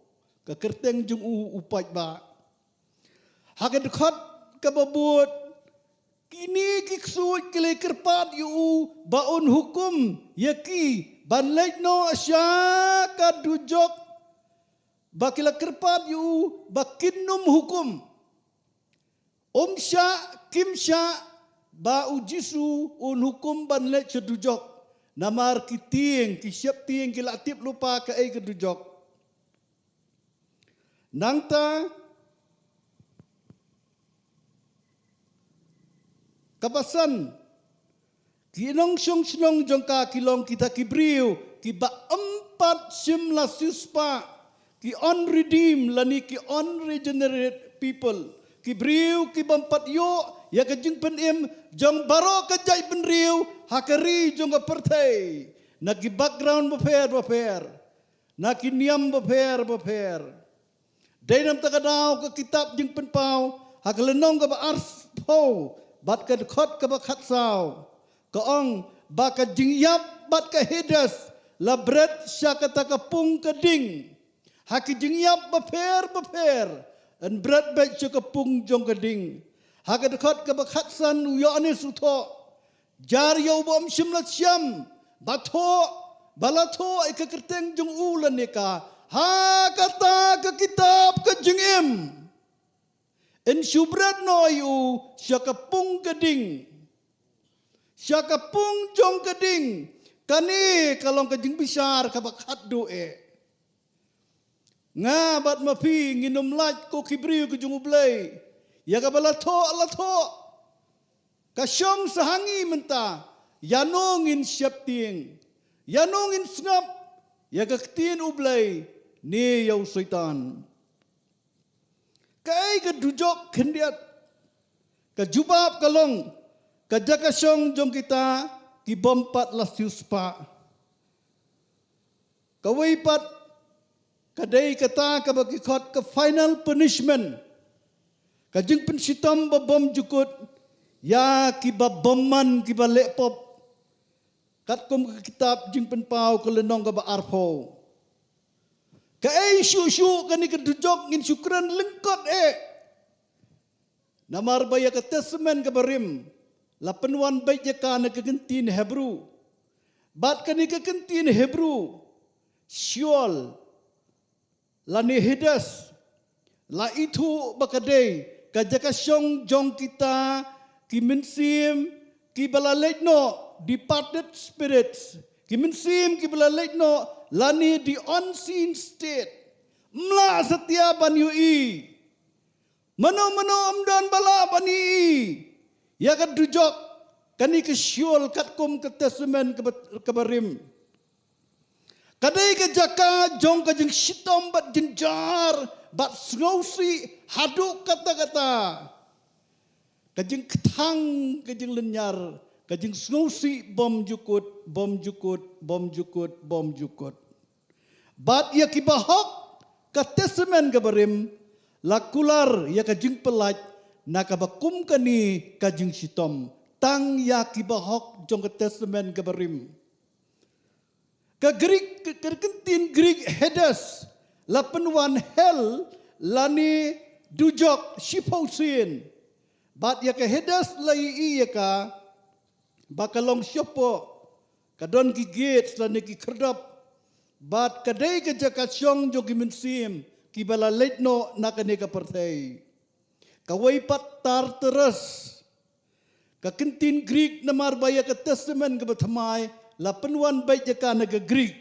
ka kyrteng jong u u paidbah. Ha ka dkhot kaba bud, kine ki ksuid ki la kyrpad ïa u ba un hukum ïa ki ban leit noh sha ka dujok. Ba ki la kyrpad ïa u ba kin ym hukum. Um shah, kim shah, ba u Jisu un hukum ban leit sha dujok. Namar ki tieng, ki sheptieng ki la tip lypa kaei ka dujok. Nangta, kaba san, ki nongshong shnong jong ka ki long kita ki briew kiba ym pat shym la siewspah, ki unredeemed lane ki unregenerate people, ki briew ki bym pat ïoh ïa ka jingpynim jong baroh ka jaitbynriew ha ka ri jong ka pyrthei, na ki background bapher bapher, na ki niam bapher bapher. Dei namar kata ka daw ka kitab Jingpynpaw, ha ka lynnong kaba arphew bad ka dkhot kaba khatsaw, ka ong ba ka jingïap bad ka Hades la bret sha kata ka pung ka ding. Ha ki jingïap bapher bapher, yn bret beit sha ka pung jong ka ding. Ha ka dkhot kaba khatsan u Ïoannis u thoh, jar ïa u ba ym shym la shem, ba thoh, ba la thoh ïa ka kyrteng jong u lane ka, ha kata ka kitab ka jingim, yn shu bret noh ïa u sha ka pung ka ding. Sha ka pung jong ka ding. Kane ka long ka jingbishar kaba khatduh eh. Nga bad ma phi ngin ym lait ko ki briew ki jong U Blei. Ïa kaba la thoh, la thoh. Ka shong sa ha ngi mynta. Ïano ngin sheptieng? Ïano ngin sngap? Ïa ka ktien U Blei ne ïa u Soitan? Kaei ka dujok khyndiat? Ka jubab ka long, ka jaka shong jong kita ki bym pat la siewspah. Kawei pat, ka dei kata kaba ki khot ka final punishment. Ka jingpynshitom ba bym jukut ïa kiba bymman, kiba leh pop. Katkum ka kitab Jingpynpaw ka lynnong kaba arphew. Kaei shuh shuh kane ka dujok ngin shu kren lyngkot eh. Namar ba ïa ka Testament kaba rim la pynwan beit ïa ka na ka kyntien Hebru. Bad kane ka kyntien Hebru, Sheol lane Hades, la ithuh ba ka dei ka jaka shong jong kita ki mynsiem kiba la leit noh, departed spirits, ki mynsiem kiba la leit noh lane the unseen state. Ym lah satia ban ïohi. Mano mano ym don ba lah ban ïohi ïa ka dujok, kane ka Sheol katkum ka Testament kaba, kaba rim. Ka dei ka jaka jong ka jingshitom bad jynjar bad sngewsih haduh katta katta. Ka jingkthang, ka jinglynñiar, ka jingsngewsih bym jukut, bym jukut, bym jukut, bym jukut. Bad ïa kiba hok ka Testament kaba rim la kular ïa ka jingpyllait na kaba kum kane ka jingshitom. Tang ïa kiba hok jong ka Testament kaba rim. Ka Greek, ka, ka kyntien Greek Hades la pynwan hell lane dujok shiphew sien. Bad ïa ka Hades la ïohi ïa ka ba ka long shapoh, ka don ki gate lane ki khyrdop. Bad ka dei ka jaka shong jong ki mynsiem kiba la leit noh na kane ka pyrthei. Kawei pat Tartarus. Ka kyntien Greek namar ba ïa ka Testament kaba thymmai la pynwan beit ïa ka na ka Greek.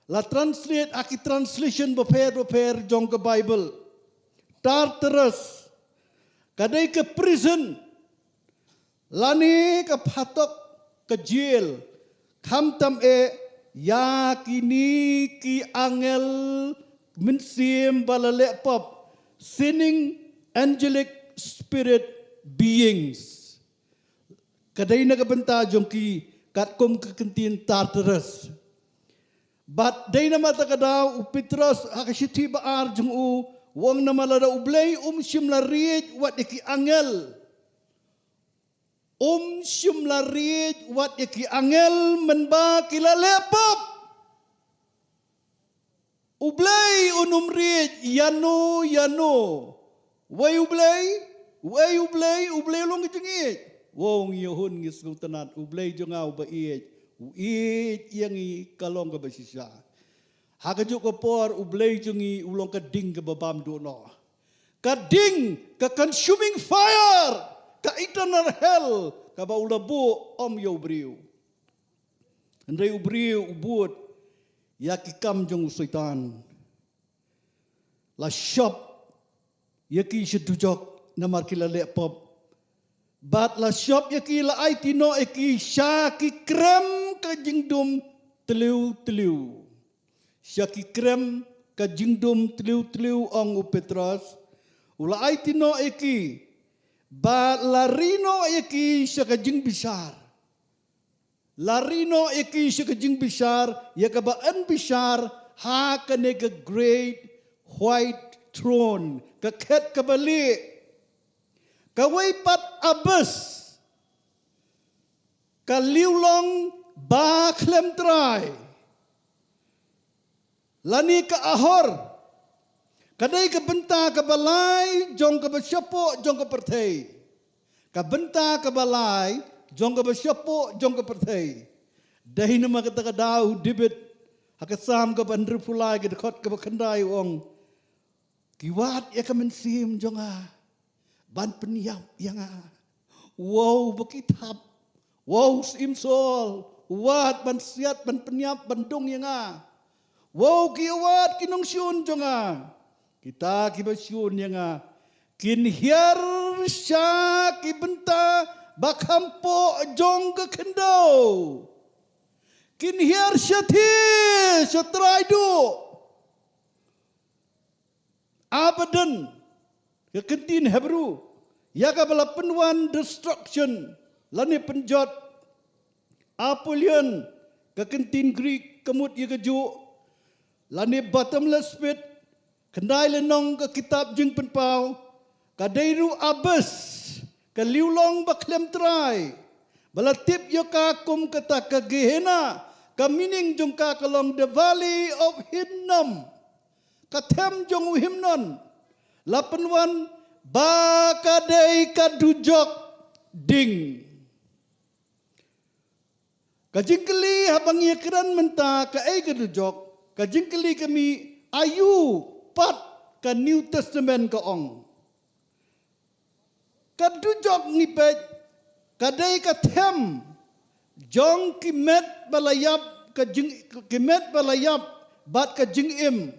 La translate ha ki translation bapher bapher jong ka Bible. Tartarus ka dei ka prison lane ka phatok, ka jail, khamtam eh ïa kine ki angel mynsiem ba la leh pop, sinning angelic spirit beings. Ka dei na ka bynta jong ki katkum ka kyntien Tartarus. Bad dei namar kata ka daw u Petros ha ka shithi ba ar jong u u ong namar lada U Blei um shym la riej wat ïa ki angel, um shym la riej wat ïa ki angel mynba ki la leh pop. U Blei un ym riej ïano ïano. Wei U Blei, wei U Blei, U Blei u long ka jingïeit. Wow, ngi ïa hun ngi sngewtynnat, U Blei jong nga uba ïeit, u ïeit ïa ngi ka long kaba shisha. Ha kajuh ka por U Blei jong ngi u long ka ding kaba bam duh noh, ka ding, ka consuming fire, ka eternal hell kaba u la buh ym ïa u briew. Hynrei u briew u bud ïa ki kam jong u Soitan. La shop ïa ki sha dujok namar ki la leh pop. Bad la shop ïa ki, la aiti noh ïa ki sha ki krem ka jingdum tliw tliw. Sha ki krem ka jingdum tliw tliw, ong u Petros. U la aiti noh ïa ki bad la ri noh ïa ki sha ka jingbishar. La ri noh ïa ki sha ka jingbishar, ïa kaba yn bishar ha kane ka great white throne, ka khet kaba lieh. Kawei pat abyss, ka liwlong ba khlem trai, lane ka ahor, ka dei ka bynta kaba lai jong kaba shapoh jong ka pyrthei. Ka bynta kaba lai jong kaba shapoh jong ka pyrthei. Dei namar kata ka daw u David ha ka Salm kaba hynriewphew lai, ka dkhot kaba khyndai, u ong, ki wad ïa ka mynsiem jong nga ban pynïap ïa nga. Wow, ba ki thap. Wow, Syiem Saul, wad ban siat, ban pynïap, ban dung ïa nga. Wow, ki wad ki nongshun jong nga. Kita kiba shun ïa nga kin hiar sha ki bynta ba kham poh jong ka khyndew. Kin hiar shathie sha trai duh. Abaddon, ka kyntien Hebru, ïa kaba la pynwan destruction lane pynjot. Apollyon, ka kyntien Greek ka mut ïa kajuh, lane bottomless pit. Khyndai lynnong ka kitab Jingpynpaw, ka dei ruh abyss, ka liwlong ba khlem trai, ba la tip ïa ka kum kata ka Gehenna, ka meaning jong ka ka long the valley of Hinnom. Ka them jong u Hinnom la pynwan ba ka dei ka dujok ding. Ka jingkylli haba ngi ïakren mynta kaei ka dujok, ka jingkylli ka mih, aïu pat ka New Testament ka ong. Ka dujok, ngi peit, ka dei ka them jong ki met ba la ïap, ka jing, ki met ba la ïap bad ka jingim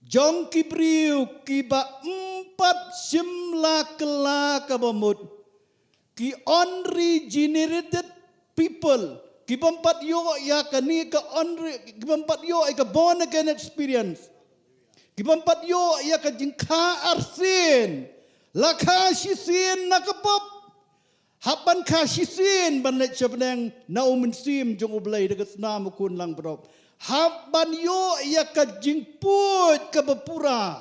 jong ki briew kiba ym pat shym la kylla kaba mut, ki unregenerated people, ki bym pat ïoh ïa kane ka unre-, ki bym pat ïoh ïa ka born again experience, ki bym pat ïoh ïa ka jingkha arsien, la kha shisien na ka pop. Hap ban kha shisien ban leit sha bneng na u Mynsiem jong U Blei da ka snam u khun langbrot. Hap ban ïoh ïa ka jingpuid kaba pura,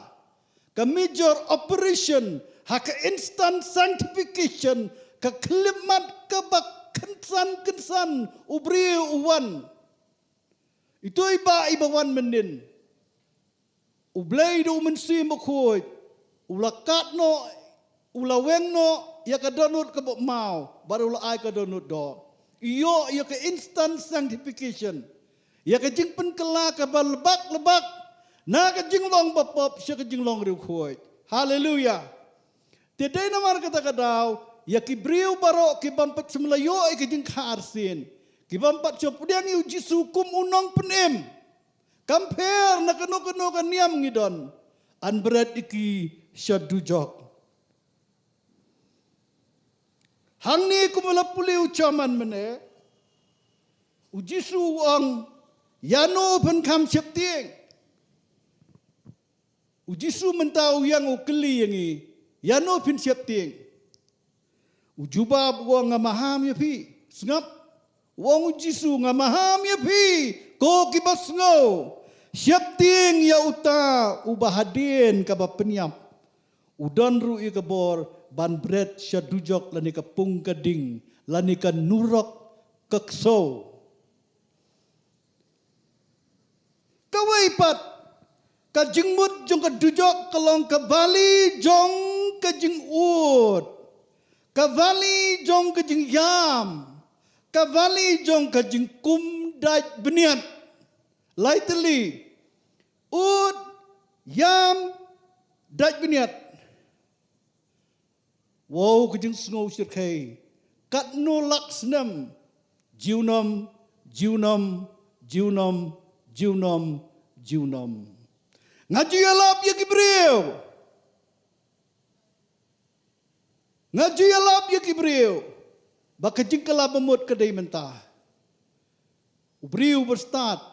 ka major operation, ha ka instant sanctification, ka khyllipmat kaba kynsan kynsan u briew u wan. Ito i Bah iba wan mynnin. U Blei da u Mynsiem Bakhuid u la kat noh, u la weng noh ïa ka dohnud kaba maw, bad u la ai ka dohnud doh. Ïoh ïa ka instant sanctification, ïa ka jingpynkylla kaba lebak lebak na ka jinglong bapop sha ka jinglong riewkhuid. Haleluya. Te dei namar kata ka daw, ïa ki briew baroh ki bym pat shym la ïoh ïa ka jingkha arsien, ki bym pat shym pdiang ïa u Jisu kum u Nongpynim, Kam pher na kano kano ka niam ngi don. Yn bret ïa ki sha dujok. Hangne kumba la pule u chairman mynne, u Jisu u ong, ïano phin kham sheptieng? U Jisu mynta u ïeng u kylli ïa ngi, ïano phin sheptieng? U jubab u ong, nga maham ïa phi. Sngap. U ong u Jisu, nga maham ïa phi, ko kiba sngew. Sheptieng ïa uta uba hadien kaba pynïap u don ruh ïa ka bor ban bret sha dujok lane ka pung ka ding lane ka nurok ka ksew. Kawei pat, ka jingmut jong ka dujok ka long ka valley jong ka jingud, ka valley jong ka jingïam, ka valley jong ka jingkum dait bniat. Lai tylli, ud, ïam, dait bniat. Wow, ka jingsngew shyrkhei. Katno lak snem. Junom, junom, junom, junom, junom. Nga ju ïalap ïa ki briew. Nga ju ïalap ïa ki briew. Ba ka jingkylla bamut ka dei mynta. U briew ba stad.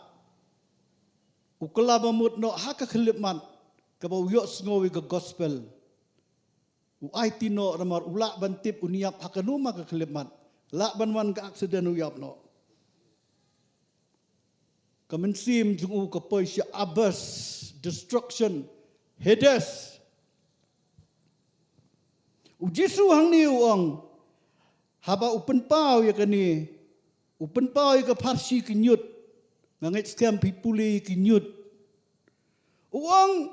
U kylla bamut noh ha ka khyllipmat. Kaba u ïohsngew ïa ka gospel. U aiti noh namar u lah ban tip un ïap ha kano ma ka khyllipmat. Lah ban wan ka accident u ïap noh. Ka mynsiem jong u ka poi sha abyss, destruction, Hades. U Jisu hangne u ong, haba u pynpaw ïa kane, u pynpaw ïa ka pharshi ki ñiut. Nga ngeit skhem phi pule ki ñiut. U ong,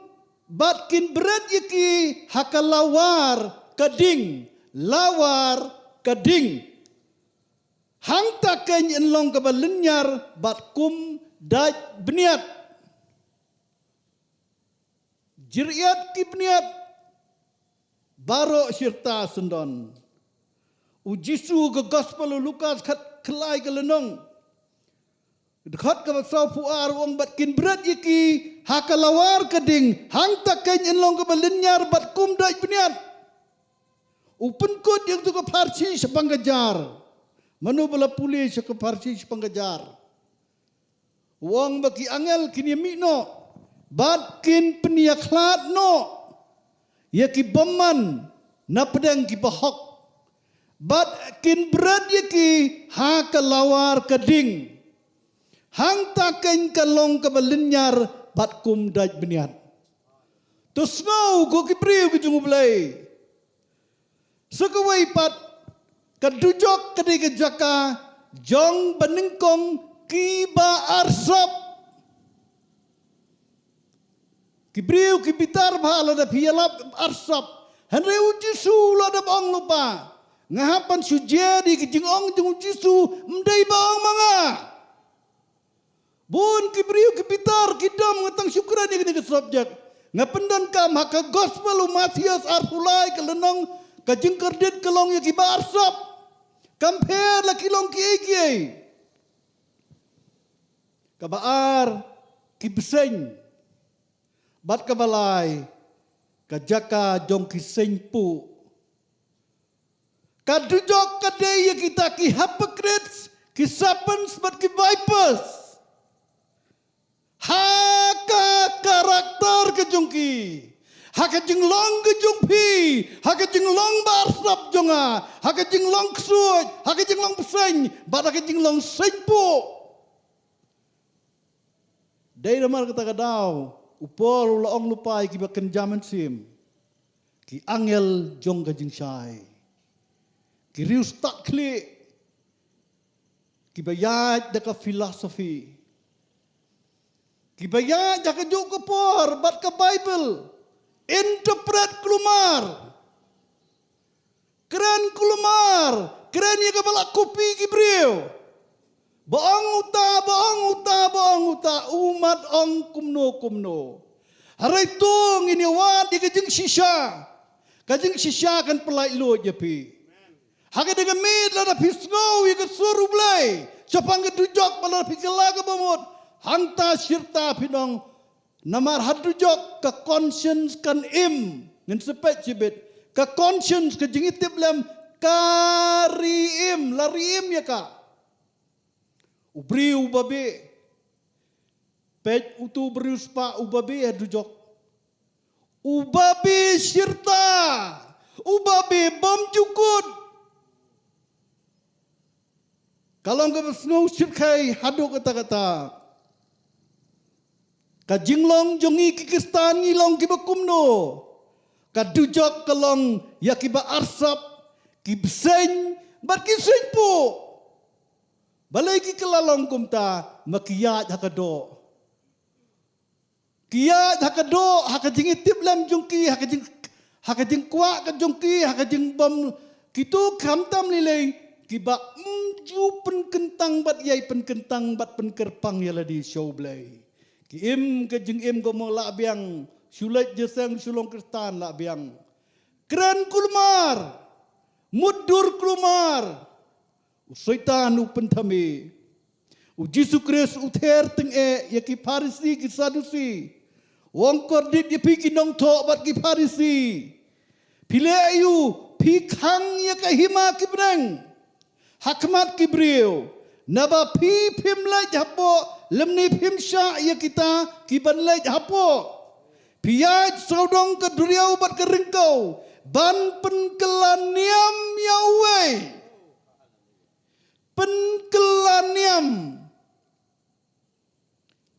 bad kin bret ïa ki ha ka lawar ka ding, lawar ka ding. Hangta kein yn long kaba lynñiar bad kum dait bniat. Jriat ki bniat baroh shirta syndon. U Jisu ka gospel u Lukas khat khlai ka lynnong. Dkhot kaba saw phew ar u ong bad kin bret ïa ki ha ka lawar ka ding, hangta kein yn long kaba lynñiar bad kum dait bniat. U pynkut ïa katu ka pharshi shaphang ka jar. Mano ba la pule sha ka pharshi shaphang ka jar? U ong ba ki angel kin ïa mih noh bad kin pynïakhlad noh ïa ki bymman na pdeng ki bahok. Bad kin bret ïa ki ha ka lawar ka ding. Hangta kein ka long kaba lynñiar bad kum dait bniat. To sngew ko ki briew ki jong U Blei. Sa kawei pat, ka dujok ka dei ka jaka jong banyngkong kiba arsap. Ki briew ki bitar bha lada phi ïalap arsap. Hynrei U Jisu u la dep ong lypa, nga hap ban shu jied ïa ki jingong jong U Jisu, ym dei ba ong ma nga. Bun ki briew ki bitar ki dom, nga tang shu kren ïa kane ka subject. Nga pyndonkam ha ka gospel u Mathaios arphew lai ka lynnong, ka jingkordit ka long ïa kiba arsap. Kam pher la ki long kiei kiei. Kaba ar, ki bseiñ. Bad kaba lai, ka jaka jong ki seiñpuh. Ka dujok ka dei ïa kita ki hypocrites, ki serpents bad ki vipers. Ha ka karakter ka jong ki, ha ka jinglong ka jong phi, ha ka jinglong ba arsap jong nga, ha ka jinglong ksuid, ha ka jinglong bseiñ, bad ha ka jinglong seiñpuh. Dei namar kata ka daw, u Paul u la ong lypa ïa kiba kynja mynsiem, ki angel jong ka jingshai, ki riewstad khlieh, kiba ïaid da ka philosophy, kiba ïaid ha kajuh ka por bad ka Baibl, interpret kulmar. Kren kulmar, kren ïa kaba la copy ki briew. Ba ong uta, ba ong uta, ba ong uta, ummat ong kumno kumno. Hynrei to ngin ïa wad ïa ka jingshisha. Ka jingshisha kan pyllait luid ïa phi. Ha kane ka miet lada phi sngew ïa ka sur U Blei shaphang ka dujok, ba lada phi kylla kaba mut, Hangta shirta phin ong, namar ha dujok ka conscience kan im, ngin sa peit shibit, ka conscience, ka jingïatiplem, ka ri im, la ri im ïa ka. U briew uba beh, peit utu u briew spah uba beh ha dujok. Uba beh shirta, uba beh bymjukut. Ka long kaba sngewsih kai haduh katta katta. Ka jinglong jong ngi ki Khristan ngi long kiba kumno? Ka dujok ka long ïa kiba arsap, ki bseiñ bad ki seiñpuh. Balei ki kylla long kumta? Ma ki ïaid ha ka doh. Ki ïaid ha ka doh, ha ka jingïatiplem jong ki, ha ka jing, ha ka jingkwah ka jong ki, ha ka jingbym, kito khamtam lei lei, kiba ym ju pynkyntang bad ïai pynkyntang bad pynkyrpang ïa lade sha U Blei. Ki im ka jingim kumno? Lah biang, shu leit jingïaseng, shu long Khristan, lah biang. Kren kulmar, mutdur kulmar. U Soitan u pynthame. U Jisu Khrist u ther tyngeh ïa ki Pharisi ki Sadusi. U ong, kordit ïa phi ki nongthoh bad ki Pharisi. Phi leh aïu? Phi khang ïa ka hima ki bneng ha khmat ki briew. Naba phi phim leit hapoh, lymne phim shah ïa kita kiban leit hapoh. Phi ïaid sawdong ka duriaw bad ka ryngkew ban pynkylla niam ïa uwei. Pynkylla niam.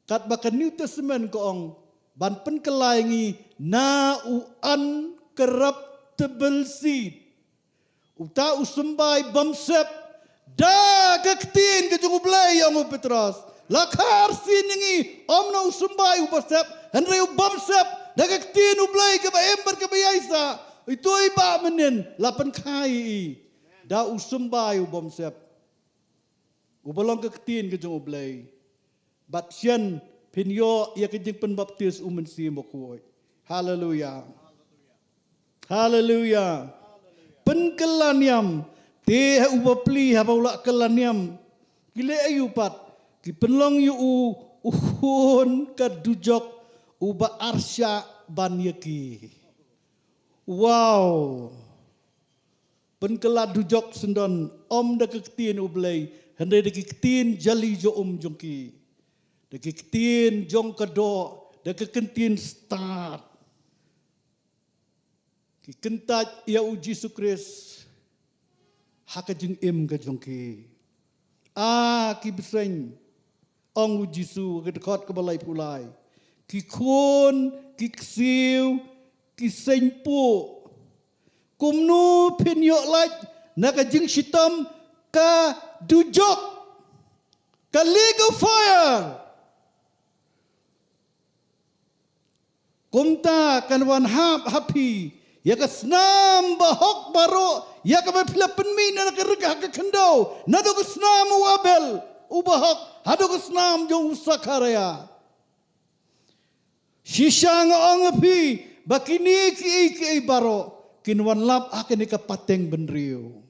Katba ka New Testament ka ong, ban pynkylla ïa ngi na u uncorruptible seed. Uta u symbai bymsep da ka ktien ka jong U Blei, ong u Petros. La kha arsien ïa ngi, ym na u symbai uba sep, hynrei u bymsep, da ka ktien U Blei kaba im bad kaba ïaisah. Ito i ba mynnin, la pynkha ïa i da u symbai u bymsep. Uba long ka ktien ka jong U Blei. Bad shen phin ïoh ïa ka jingpynbaptis u Mynsiem Bakhuid. Haleluya. Haleluya. Pynkylla niam. Te ha uba pli haba u la kylla niam, ki leh aïu pat? Ki pynlong ïa u u khun ka dujok uba arshah ban ïa ki. Wow. Pynkylla dujok syndon, ym da ka ktien U Blei, hynrei da ki ktien jali jong um jong ki. Da ki ktien jong ka doh, da ka ktien stad. Ki kyntait ïa u Jisu Khrist ha ka jingim ka jong ki. A ki bseiñ, ong u Jisu ha ka dkhot kaba laiphew lai. Ki khun, ki ksiew, ki seiñpuh. Kumno phin ïoh lait na ka jingshitom ka dujok, ka lake of fire? Kumta kan wan hap ha phi ïa ka snam bahok baroh, ïa kaba phi la pynmih na ka rek ha ka khyndew, naduh ka snam u Abel u bahok haduh ka snam jong u Sakharaïa. Shisha nga ong ha phi ba kine kiei kiei baroh kin wan lap ha kane ka pateng bynriew.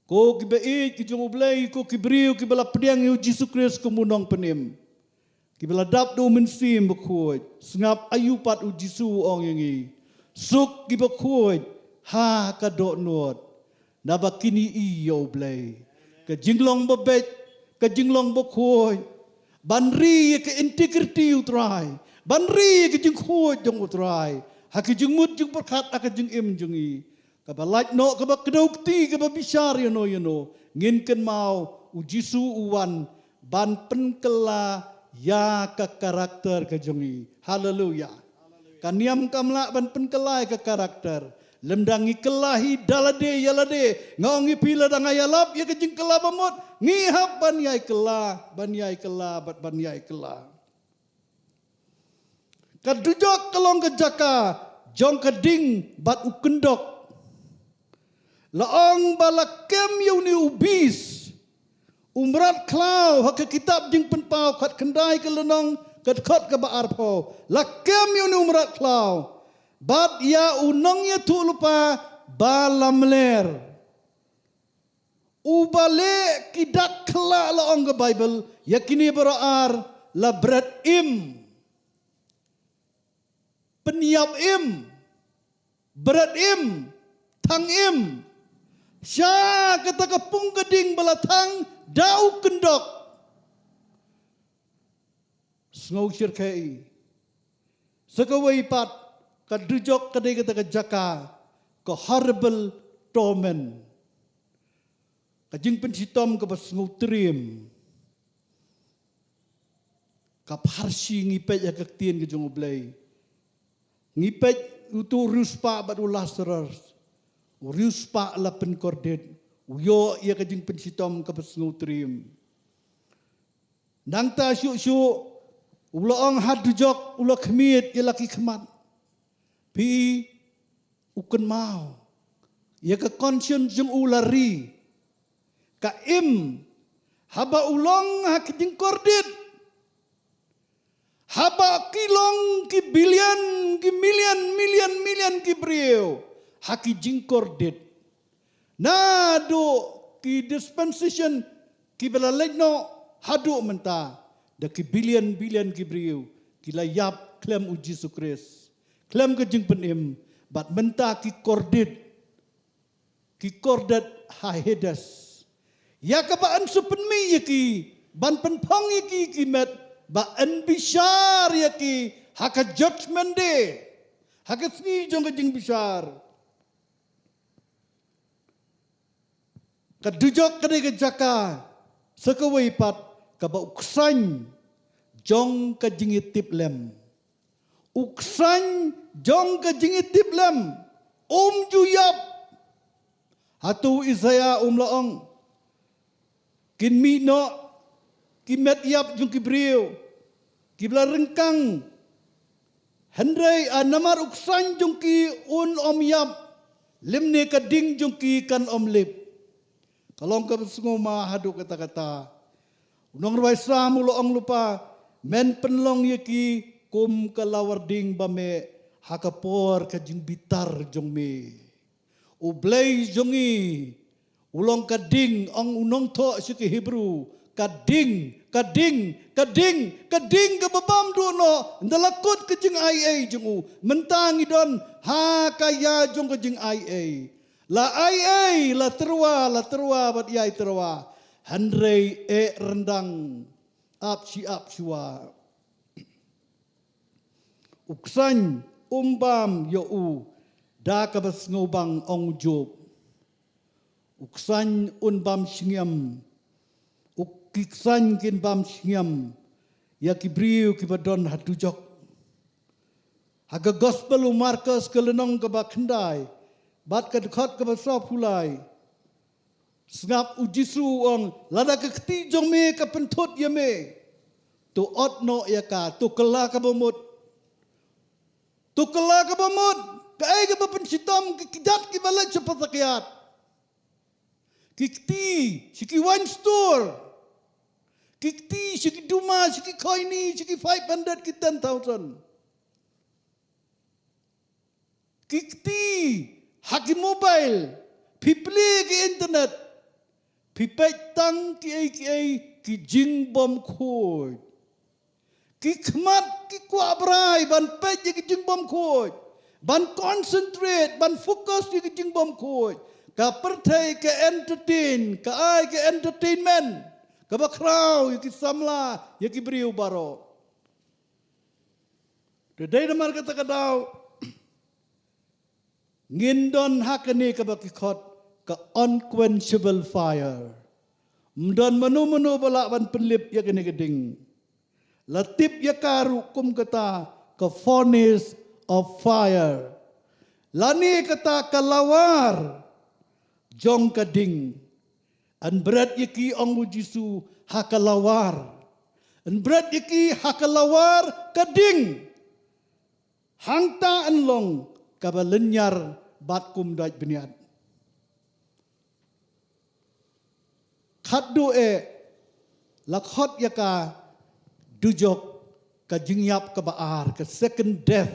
Ko kiba ïeit ki jong U Blei, ko ki briew kiba la pdiang ïa u Jisu Khrist kum u Nongpynim, kiba la dap da u Mynsiem Bakhuid, sngap aïu pat u Jisu u ong ïa ngi. Suk kiba khuid ha ka dohnud, naba kin ïohi ïa U Blei. Ka jinglong babeit, ka jinglong bakhuid, ban ri ïa ka integrity U Trai, ban ri ïa ka jingkhuid jong U Trai ha ka jingmut jingpyrkhat, ha ka jingim jong ngi. Kaba lait noh, kaba kdew kti, kaba bishar ïano ïano, ngin kynmaw u Jisu u wan ban pynkylla ïa ka karakter ka jong ngi. Haleluya. Ka niam kam lah ban pynkylla ïa ka karakter. Lymda ngi kylla hi da lade ïa lade, nga ong ïa phi, lada nga ïalap ïa ka jingkylla bamut, ngi hap ban ïai kylla, ban ïai kylla bad ban ïai kylla. Ka dujok ka long ka jaka jong ka ding bad u kyndok. La ong ba la kem ïa une u bis, u mrad khlaw, ha ka kitab Jingpynpaw khatkhyndai ka lynnong ka dkhot kaba arphew. La kem ïa une u mrad khlaw bad ïa u nongïathuhlypa ba lamler. Uba leh ki dak khlak, la ong ka Baibl, ïa kine baroh ar la bret im, pynïap im, bret im, thang im. Sha kata ka pung ka ding ba la thang da u kyndok. Sngew shyrkhei. Sa kawei pat, ka dujok ka dei kata ka jaka ka horrible torment. Ka jingpynshitom kaba sngew triem. Ka pharshi ngi peit ha ka ktien ka jong U Blei. Ngi peit uto u riewspah bad u Lasarus. U riewspah la pynkordit. U ïoh ïa ka jingpynshitom kaba sngew triem. Nangta shuh shuh, u la ong ha dujok, u la khmied ïa la ki khmat. Phi, u kynmaw. Ïa ka conscience jong u la ri. Ka im, haba u long ha ki jingkordit. Haba ki long ki billion, ki million, million, million ki briew. Ha ki jingkordit. Naduh ki dispensation kiba la leit noh haduh mynta, da ki billion billion ki briew ki la ïap khlem U Jisu Khrist, khlem ka jingpynim, bad mynta ki kordit, ki kordit ha Hades. Ïa kaba yn sa pynmih ïa ki, ban pynphong ïa ki ki met, ba yn bishar ïa ki ha ka judgment day, ha ka sngi jong ka jingbishar. Ka dujok ka dei ka jaka, sa kawei pat, kaba u ksain jong ka jingïatiplem. U ksain jong ka jingïatiplem um ju ïap. Hato u Isaïah um la ong, kin mih noh ki met ïap jong ki briew kiba la ryngkang. Hynrei, a, namar u ksain jong ki un ym ïap, lymne ka ding jong ki kan ym lip. Ka long kaba sngewma haduh katta katta. U nongrwai Salm u la ong lypa, men pynlong ïa ki kum ka lawar ding ba meh ha ka por ka jingbitar jong me. U Blei jong ngi u long ka ding, ong u nongthoh sha ki Hebru, ka ding, ka ding, ka ding, ka ding kaba bym duh noh, ynda la kut ka jingaiei jong u. Mynta ngi don ha ka ïa jong ka jingaiei. La aiei, la tyrwa, la tyrwa bad ïai tyrwa. Hynrei eh ryndang, ap shi ap shuwa. U ksain um bam ïa u da kaba sngewbang, ong u Job. U ksain un bam shngiam. U, ki ksain kin bam shngiam ïa ki briew kiba don ha dujok. Ha ka Gospel u Markos ka lynnong kaba khyndai bad ka dkhot kaba sawphew lai. Sngap u Jisu u ong, lada ka kti jong me ka pynthut ïa me, to ot noh ïa ka, to kylla kaba mut. To kylla kaba mut, kaei kaba pynshitom, ki kjat kiba leit sha pathak ïat. Ki kti sha ki wine store. Ki kti sha ki duma, sha ki koini, sha ki five hundred, ki ten thousand. Ki kti ha ki mobile, phi plie ki internet, phi peit tang kiei kiei ki jingbymkhuid. Ki khmat ki kwah brai ban peit ïa ki jingbymkhuid, ban concentrate, ban focus ïa ki jingbymkhuid. Ka pyrthei ka entertain, ka ai ka entertainment kaba khraw ïa ki samla, ïa ki briew baroh. Te dei namar kata ka daw ngin don ha kane kaba ki khot ka unquenchable fire. Ym don mano mano ba lah ban pynlip ïa kane ka ding. La tip ïa ka ruh kum kata ka furnace of fire, lane kata ka lawar jong ka ding. Yn bret ïa ki, ong u Jisu, ha ka lawar. Yn bret ïa ki ha ka lawar ka ding. Hangta yn long kaba lynñiar bad kum dait bniat. Khatduh eh la khot ïa ka dujok ka jingïap kaba ar, ka second death.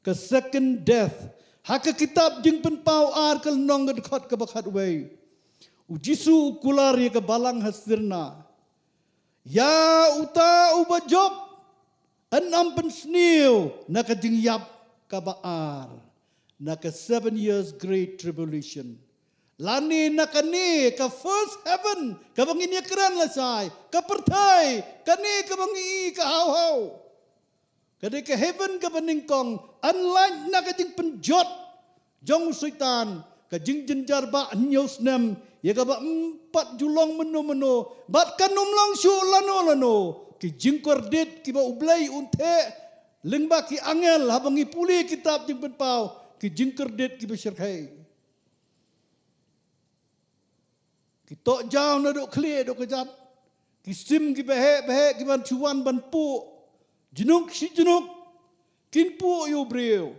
Ka second death. Ha ka kitab Jingpynpaw ar ka lynnong ka dkhot kaba khatwei, U Jisu u kular ïa ka balang ha Smyrna, ïa uta uba jop, yn ym pynsniew na ka jingïap kaba ar, na ka seven years great tribulation. Lane na kane ka first heaven kaba ngin ïa kren lashai, ka pyrthei, kane kaba ngi i ka haw haw. Ka dei ka heaven kaba nyngkong, yn lait na ka jingpynjot jong u Soitan, ka jingjynjar ba hynñiew snem, ïa kaba ym pat ju long mynno mynno, bad kan ym long shuh lano lano. Ki jingkordit kiba U Blei un theh lyngba ki angel, haba ngi pule kitab Jingpynpaw, ki jingkordit kiba shyrkhei. Ki toh jaw naduh khlieh haduh kjat. Ki sim kiba heh ba heh, ki ban shu wan ban puh jnuk shi jnuk. Kin puh ïa u briew.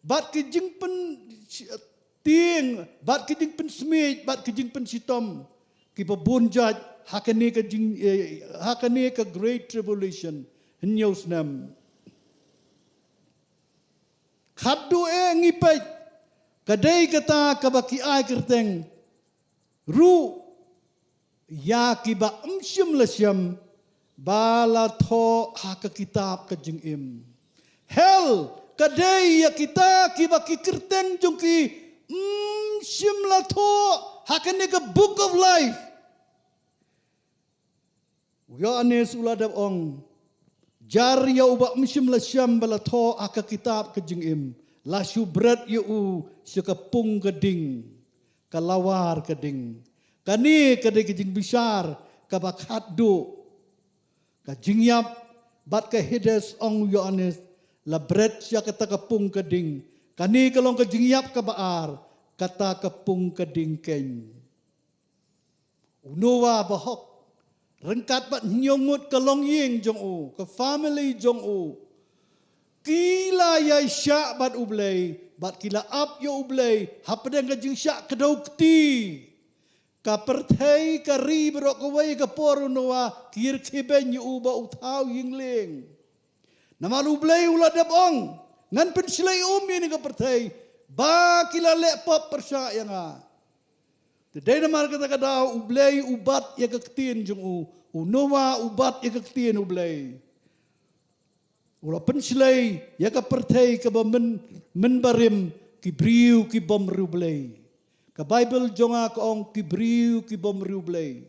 Bad ki jingpyntieng, bad ki jingpynsmiej, bad ki jingpynshitom, kiba bun jait ha kane ka jing, eh, ha kane ka Great Tribulation hynñiew snem. Khatduh eh ngi peit, ka dei kata kaba ki ai kyrteng ruh ïa kiba ym shym la shem ba la thoh ha ka kitab ka jingim. Hell, ka dei ïa kita kiba ki kyrteng jong ki ym shym la thoh ha kane ka Book of Life. U Ïoannis u la dep ong, jar ïa uba ym shym la shem ba la thoh ha ka kitab ka jingim, la shu bret ïa u sha ka pung ka ding, ka lawar ka ding. Kane ka dei ka jingbishar kaba khatduh. Ka jingïap bad ka Hades, ong u Ïoannis, la bret sha kata ka pung ka ding. Kane ka long ka jingïap kaba ar, kata ka pung ka ding keiñ. U Noah bahok, ryngkat bad hynñiew ngut ka longïing jong u, ka family jong u, ki la ïaishah bad U Blei, bad ki la ap ïa U Blei hapdeng ka jingshah kdew kti. Ka pyrthei ka ri baroh kawei, ka por u Noah ki rkhie beiñ ïa u ba u thaw ïing lieng. Namar U Blei u la dep ong, ngan pynshlei um ïa kane ka pyrthei ba ki la leh pop pyrshah ïa nga. Te dei namar kata ka daw U Blei u bat ïa ka ktien jong u, u Noah u bat ïa ka ktien U Blei. U la pynshlei ïa ka pyrthei kaba myn, mynbarim, ki briew ki bym riewblei. Ka Baibl jong nga ka ong ki briew ki bym riewblei.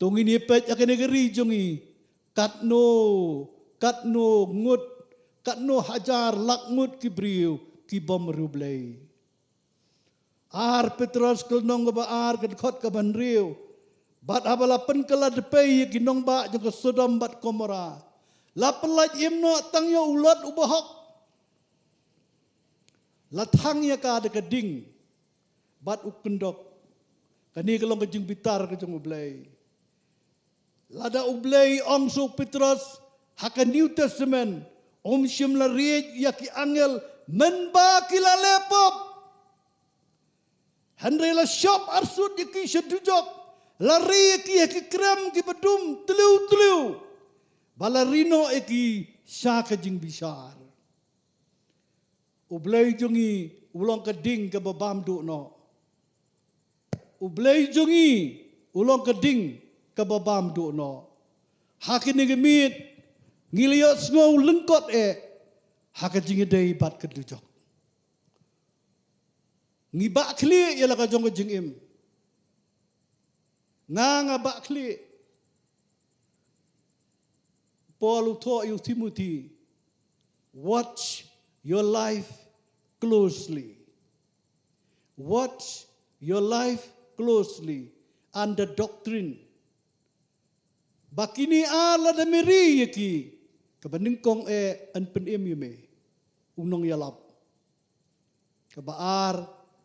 To ngin ïa peit ha kane ka ri jong ngi, katno, katno ngut, katno hajar lak ngut ki briew ki bym riewblei. Ar Petros ka lynnong kaba ar, ka dkhot kaba hynriew. Bad haba la pynkylla dpei ïa ki nongbah jong ka Sodom bad Gomorrah, la pyllait im noh tang ïa u Lot u bahok. La thang ïa ka da ka ding bad u kyndok. Kane ka long ka jingbitar ka jong U Blei. Lada U Blei ong sha u Petros ha ka New Testament, um shym la riej ïa ki angel mynba ki la leh pop. Hynrei la shop arsut ïa ki sha dujok, la ri ïa ki ha ki krem kiba dum tliw tliw, ba la ri noh ïa ki sha ka jingbishar. U Blei jong ngi u long ka ding kaba bam duh noh. U Blei jong ngi u long ka ding kaba bam duh noh. Ha kine ki miet ngi la ïohsngew lyngkot eh ha ka jingïadei bad ka dujok. Ngi bah khlieh ïa la ka jong ka jingim. Nga nga bah khlieh. Paul u thoh ïa u Timothy, watch your life closely. Watch your life closely and the doctrine. Ba kine ar lada me ri ïa ki, kaba nyngkong eh yn pynim ïa me u nongïalap. Kaba ar,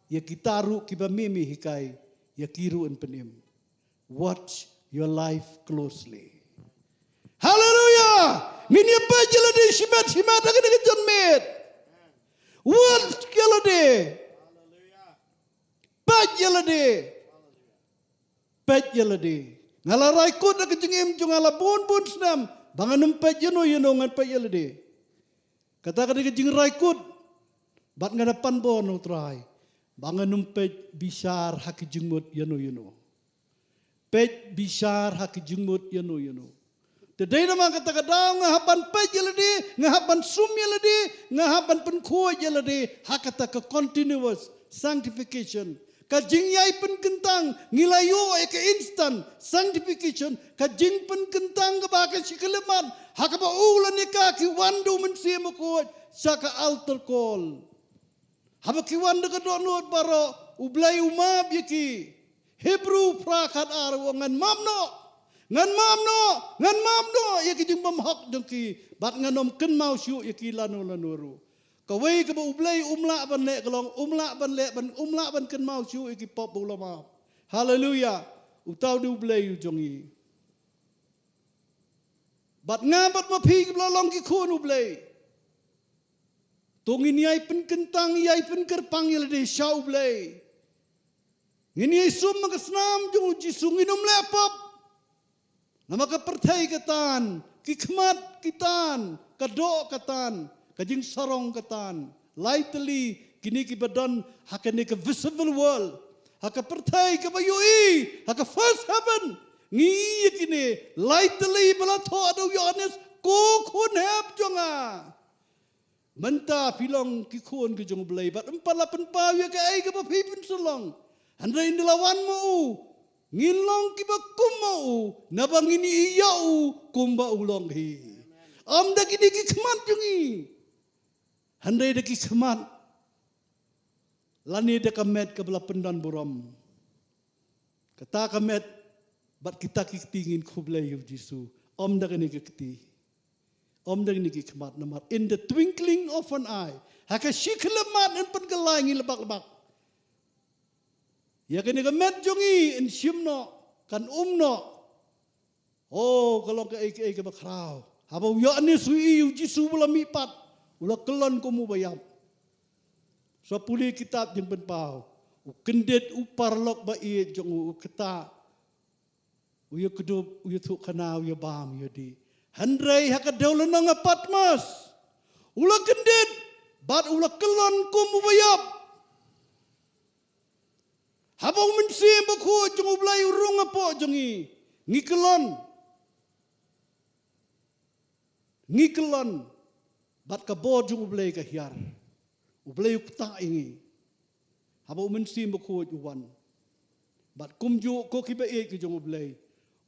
ïa kita ruh kiba me me hikai, ïa ki ruh yn pynim. Watch your life closely. Hallelujah! Ngin ïa peit ïa lade shimet shimet ha kane ka janmiet. Watch ïa lade. Peit ïa lade. Peit ïa lade. Nga la rai kut ha ka jingim jong nga la bun bun snem ba ngan ym peit ïano ïano, ngan peit ïa lade. Kata ka dei ka jingrai kut. Bad nga da pan bor na U Trai. Ba ngan ym peit bishar ha ki jingmut ïano ïano. Peit bishar ha ki jingmut ïano ïano. Te dei namar kata ka daw nga hap ban peit ïa lade, nga hap ban sum ïa lade, nga hap ban pynkhuid ïa lade ha kata ka continuous sanctification. Ka jingïai pynkyntang, ngi la ïoh ïa ka instant sanctification, ka jingpynkyntang kaba ha ka shi khyllipmat, ha kaba u lane ka ki wan da u Mynsiem Bakhuid sha ka altar call. Haba ki wan da ka dohnud baroh, U Blei u map ïa ki. Hebru phra khatar u ong, ngan map noh, ngan map noh, ngan map noh ïa ki jingbymhok jong ki, bad ngan ym kynmaw shuh ïa ki lano lano ruh. Kawei kaba U Blei um lah ban leh ka long, um lah ban leh ban, um lah ban kynmaw shuh ïa ki pop ba u la map. Haleluya. Uta u dei U Blei u jong ngi. Bad nga bad ma phi kiba la long ki khun U Blei, to ngin ïai pynkyntang, ïai pynkyrpang ïa lade sha U Blei. Ngin ïai sum ha ka snam jong U Jisu, ngin ym leh pop. Namar ka pyrthei ka tan, ki khmat ki tan, ka doh ka tan, ka jingsarong ka tan. Lai tylli kine kiba don ha kane ka visible world, ha ka pyrthei kaba ïohi, ha ka first heaven. Ngi ïohi ïa kine, lai tylli ba la thoh da u Ïoannis, ko khun hep jong nga, mynta phi long ki khun ki jong U Blei, bad ym pat la pynpaw ïa kaei kaba phi pynsurlong. Hynrei ynda la wan ma u, ngin long kiba kum ma u, naba ngin ïohi ïa u kumba u long hi. Ym da kine ki khmat jong ngi, hynrei da ki khmat lane da ka met kaba la pyndon burom. Kata ka met bad kita ki kti ngin khublei ïa U Jisu. Ym da kane ka kti, ym da kane ki khmat, namar in the twinkling of an eye, ha ka shi khyllipmat, yn pynkylla ïa ngi lebak-lebak. Ïa kane ka met jong ngi yn shim noh, kan um noh. Oh, ka long kaei kaei kaba khraw. Haba u Ïoannis u ïohi ïa U Jisu ba la mihpat, u la kyllon kum uba ïap. Sa pule kitab Jingpynpaw, u kyndit u paralok ba ïeit jong u, u ktah, u ïakdup, u ïathuhkhana, u ïabam, u ïadih. Hynrei ha ka dewlynnong ha Patmos, u la kyndit bad u la kyllon kum uba ïap. Haba u Mynsiem Bakhuid jong U Blei u rung hapoh jong ngi, ngi kyllon. Ngi kyllon. Bad ka bor jong U Blei ka hiar. U Blei u ktah ïa ngi. Haba u Mynsiem Bakhuid u wan. Bad kumjuh ko kiba ïeit ki jong U Blei,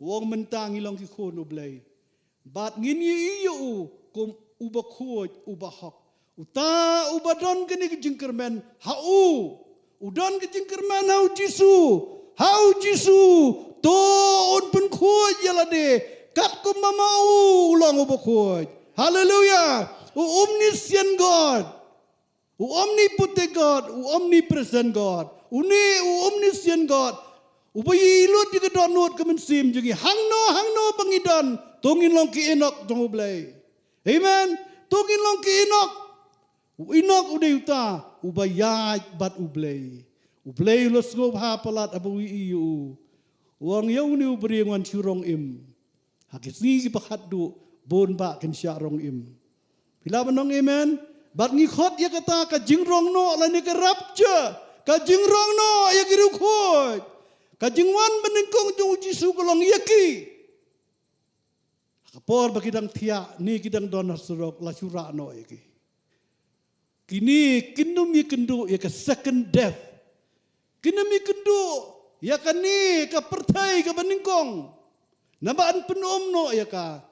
u ong mynta ngi long ki khun U Blei. Bad ngin ïohi ïa u kum uba khuid, uba hok. Uta uba don kane ka jingkyrmen ha u. U don ka jingkyrmen ha U Jisu. Ha U Jisu. To un pynkhuid ïa lade katkum ba ma u u long uba khuid. Haleluya. U omniscient God. U omnipotent God, u omnipresent God, une u omniscient God, uba ïohi lut ïa ka dohnud ka mynsiem jong ngi. Hangno hangno ba ngi don, to ngin long ki Enok jong U Blei. Amen. To ngin long ki Enok. U Enok u dei uta uba ïaid bad U Blei. U Blei u la sngewbha palat haba u ïohi ïa u. U ong ïa une u briew ngan shu rong im. Ha ki sngi kiba khatduh bun bah kin shah rong im. Phi lah ban ong amen? Bad ngi khot ïa kata ka jingrong noh lane ka rapture, ka jingrong noh ïa ki riewkhuid. Ka jingwan banyngkong jong U Jisu ka long ïa ki. Ha ka por ba ki dang thiah ne ki dang don ha surok, la shu rah noh ïa ki. Kine kin ym ïakynduh ïa ka second death. Kin ym ïakynduh ïa kane ka pyrthei kaba nyngkong. Naba yn pyn-um noh ïa ka.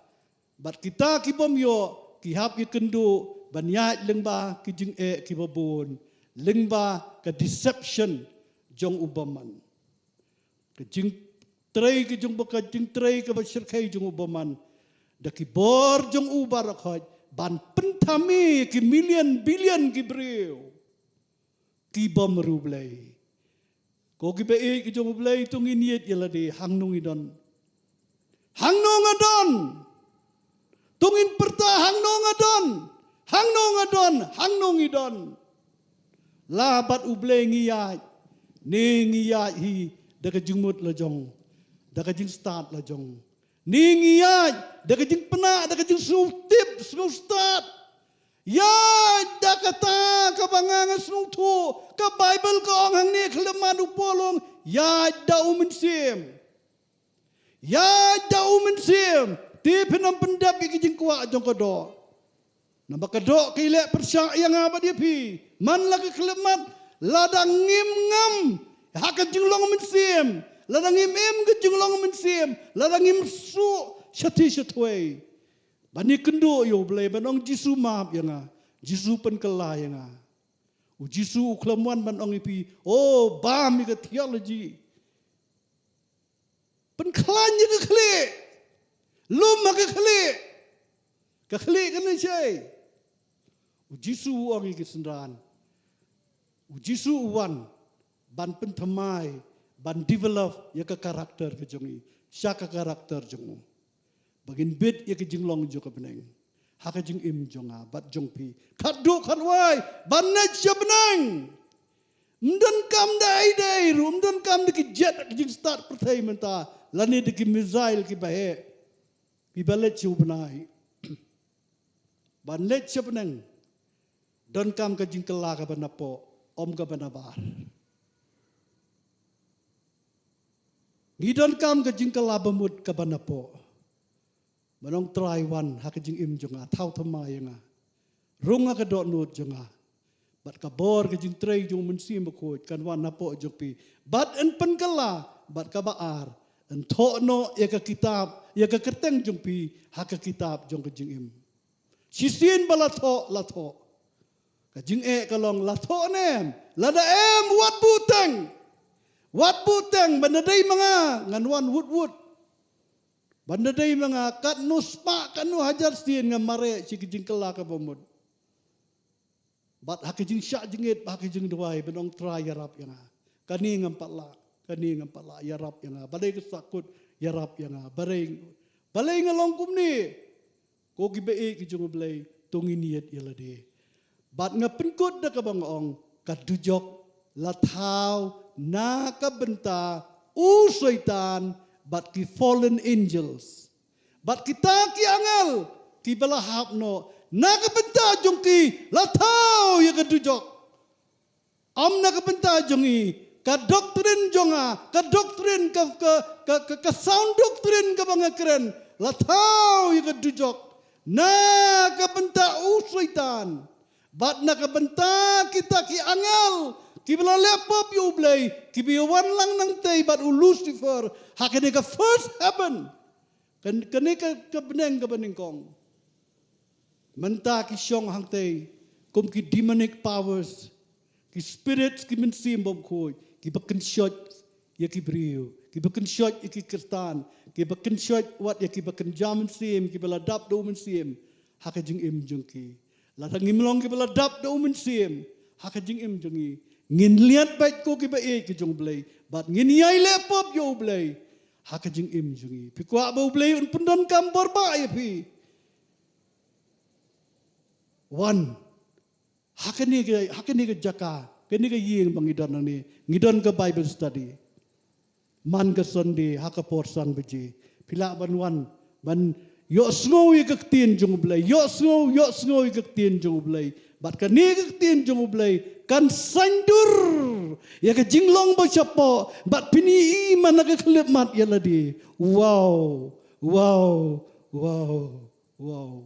Bad kita ki bym ïoh ki hap ïakynduh ban ïaid lyngba ki jingeh kiba bun, lyngba ka deception jong u bymman. Ka jingtrei ka jong ba, ka jingtrei kaba shyrkhei jong u bymman. Da ki bor jong u baroh khoit ban pynthame ki million billion ki briew ki bym riewblei. Ko kiba ïeit ki jong U Blei, to ngin ïeit ïa lade, hangno ngi don. Hangno nga don. To ngin pyrta hangno nga don. Hangno nga don, hangno ngi don. La bad U Blei ngi ïaid, ne ngi ïaid hi da ka jingmut la jong, da ka jingstad la jong. Ne ngi ïaid da ka jingpynah, da ka jingsngewtip, sngewstad. Ïaid da kata kaba nga nga sngewthuh, ka Baibl ka ong hangne, khlem man u Paul ong, ïaid da u Mynsiem. Ïaid da u Mynsiem, te phin ym pyndep ïa ki jingkwah jong ka doh. Namar ka doh ka leh pyrshah ïa nga bad ïa phi. Man la ka khlem mat, lada ngim ngam ha ka jinglong mynsiem, lada ngim im ka jinglong mynsiem, lada ngim suh shathie shathwei ban ïakynduh ïa u Blei, ban ong, Jisu, map ïa nga. Jisu, pynkylla ïa nga. U Jisu u khlem wan ban ong ïa phi, oh, bam ïa ka theology. Pynkhlaiñ ïa ka khlieh. Lum ha ka khlieh. Ka khlieh kane shaei? U Jisu u ong ïa ki synran. U Jisu u wan ban pynthymmai, ban develop ïa ka character ka jong ngi, sha ka character jong u, ba ngin bit ïa ka jinglong jong ka bneng ha ka jingim jong nga bad jong phi. Khatduh khatwai, ban leit sha bneng. Ym donkam da ei da ei ruh, ym donkam da ki jet, da ki jingstad pyrthei mynta, lane da ki missile kiba heh, kiba leit sha u bnai. Ban leit sha bneng, donkam ka jingkylla kaba napoh, ym kaba nabar. Ngi donkam ka jingkylla ba mut kaba napoh. Ban ong, Trai, wan ha ka jingim jong nga, thaw thymmai ïa nga. Rung ha ka dohnud jong nga. Bad ka bor ka jingtrei jong u Mynsiem Bakhuid kan wan napoh jong phi. Bad yn pynkylla, bad kaba ar, yn thoh noh ïa ka kitab, ïa ka kyrteng jong phi ha ka kitab jong ka jingim. Shisien ba la thoh, la thoh. Ka jingeh ka long, la thoh ne em? Lada em, wat buhteng. Wat buhteng, ban da dei ma nga, ngan wan wut wut. Ban da dei ma nga, katno spah, katno hajar sien nga mareh sha ka jingkylla kaba mut. Bad ha ka jingshah jingit, bad ha ka jingduwai, ban ong, Trai, ïarap ïa nga. Kane ngam pat lah, kane ngam pat lah, ïarap ïa nga. Balei ka sahkut, ïarap ïa nga. Balei, balei nga long kumne? Ko kiba ïeit ki jong u Blei, to ngin ïeit ïa lade. Bad nga pynkut da kaba nga ong, ka dujok la thaw na ka bynta u Soitan bad ki fallen angels. Bad kita ki angel kiba la hap noh, na ka bynta jong ki la thaw ïa ka dujok. Ym na ka bynta jong ngi, ka doctrine jong nga, ka doctrine, ka, ka, ka, ka, ka sound doctrine kaba nga kren, la thaw ïa ka dujok na ka bynta u Soitan. Bad na ka bynta kita ki angel kiba la leh pop ïa u Blei, kiba ïa wan lang nangtei bad u Lucifer ha kane ka first heaven. Kan, kane ka, ka bneng kaba nyngkong. Mynta ki shong hangtei kum ki demonic powers, ki spirits, ki mynsiem bymkhuid, kiba kynshoit ïa ki briew, kiba kynshoit ïa ki khristan, kiba kynshoit wat ïa kiba kynja mynsiem, kiba la dap da u Mynsiem ha ka jingim jong ki. Lada ngim long kiba la dap da u Mynsiem ha ka jingim jong ngi, ngin liat beit ko kiba ïeit ki jong u Blei, bad ngin ïai leh pop ïa u Blei ha ka jingim jong ngi. Phi kwah ba u Blei un pyndonkam bor ba ïa phi? Wan ha kane ka, ha kane ka jaka, kane ka ïing ba ngi don hangne, ngi don ka Bible study. Man ka Sunday ha ka por san baje, phi lah ban wan ban ïohsngew ïa ka ktien jong u Blei, ïohsngew, ïohsngew ïa ka ktien jong u Blei. Bad kane ka ktien jong u Blei kan saiñdur ïa ka jinglong ba shapoh, bad phin ïohi man la ka khyllipmat ïa lade. Wow, wow, wow, wow.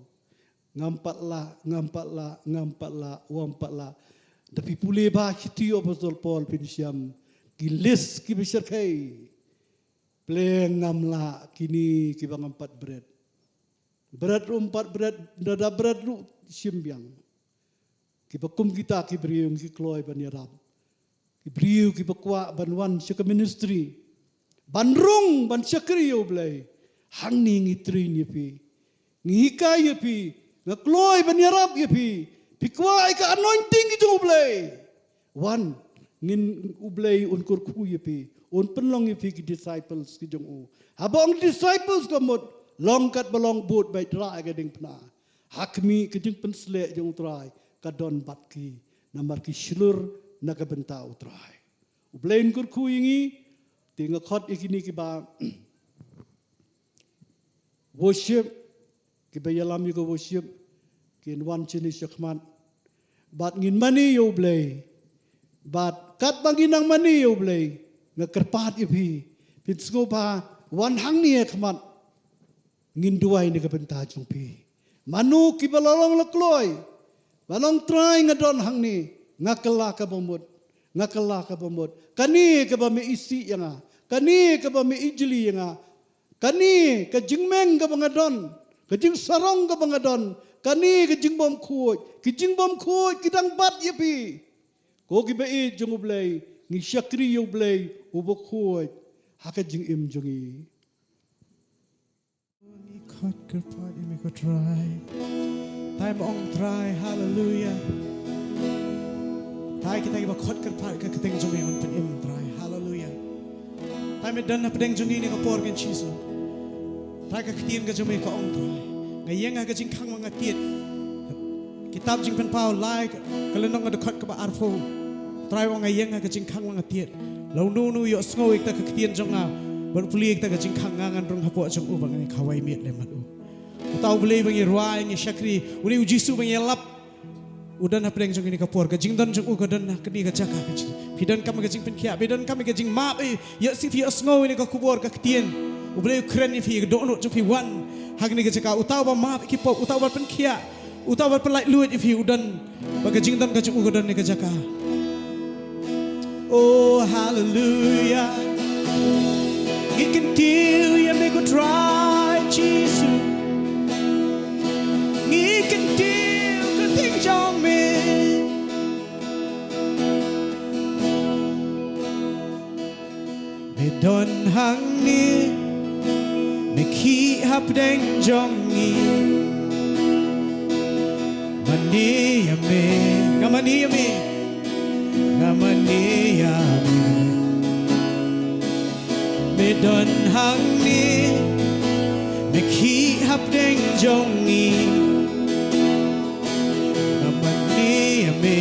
Ngam pat lah, ngam pat lah, ngam pat lah, wam pat lah. Da phi pule ba shithi u Apostol Paul phin shem ki list kiba shyrkhei. Pleng, ngam lah, kine kiba ngam pat bret. Bret ruh ym pat bret, da, da bret ruh shim biang. Kiba kum kita ki briew ngi kloi ban ïarap. Ki briew kiba kwah ban wan sha ka ministry, ban rung, ban shakri ïa u Blei. Hangne ngi train ïa phi, ngi hikai ïa phi, nga kloi ban ïarap ïa phi. Phi kwah ïa ka anointing ki jong u Blei? Wan, ngin, u Blei un kyrkhu ïa phi, un pynlong ïa phi ki disciples ki jong u. Haba ong disciples ka mut, long katba long bud beit, rah ïa ka diengphna. Ha khmih, ka jingpynsleh jong u Trai ka don bad ki, namar ki shlur na ka bynta u Trai. U Blei un kyrkhu ïa ngi. Te nga khot ïa kine kiba worship, kiba ïalam ïa ka worship, Kin wan shane shakhmat bad ngin mane ïa U Blei. Bad katba ngin nang mane ïa U Blei, nga kyrpad ïa phi, phin sngewbha wan hangne ha khmat. Ngin duwai na ka bynta jong phi. Mano kiba la long la kloi, ba long, Trai, nga don hangne, nga kylla kaba mut, nga kylla kaba mut. Kane kaba me isih ïa nga, kane kaba me ijli ïa nga, kane ka jingmeng kaba nga don, ka jingsarong kaba nga don, kane ka jingbymkhuid, ki jingbymkhuid ki dang bat ïa phi. Ko kiba ïeit jong U Blei, ngi shakri ïa U Blei uba khuid ha ka jingim jong ngi. Ngi khot kyrpad ïa me ko Trai. Trai, me ong Trai, haleluya. Trai, kita kiba khot kyrpad ka kyrteng jong me yn pynim, Trai, haleluya. Trai, me don hapdeng jong ngi ne ka por, kane Jisu. Trai, ka ktien ka jong me ka ong, Trai, nga ïeng ha ka jingkhang ba nga tied. Kitab Jingpynpaw lai, ka lynnong, ka dkhot kaba arphew. Trai u ong, nga ïeng ha ka jingkhang ba nga tied. La uno uno u ïohsngew ïa kata ka ktien jong nga, bad u plie ïa kata ka jingkhang, nga ngan rung hapoh jong u bad ngan ïa kawei miet lem bad u. Uta U Blei ba ngi rwai, ngi shakri, une U Jisu ba ngi ïalap, u don hapdeng jong ngi kane ka por. Ka jingdon jong u ka don ha kane ka jaka ka jing. Phi donkam ka jingpynkhiah, phi donkam ka jingmap, eh, ïa shi phi ïohsngew ïa kane ka khubor ka ktien. U Blei u kren ïa phi, ka dohnud jong phi, wan ha kane ka jaka. Uta uba map ïa ki pop, uta uba pynkhiah, uta uba pynlait luid ïa phi u don. Ba ka jingdon ka jong u ka don ha kane ka jaka. Oh, haleluya. Ngi kyntiew ïa me ko Trai Jisu. Ngi kyntiew ka kyrteng jong me. Me don hangne, me khih hapdeng jong ngi. Mane ïa me, nga mane ïa me, nga mane ïa me. Me don hangne, me khih hapdeng jong ngi. Nga mane ïa me,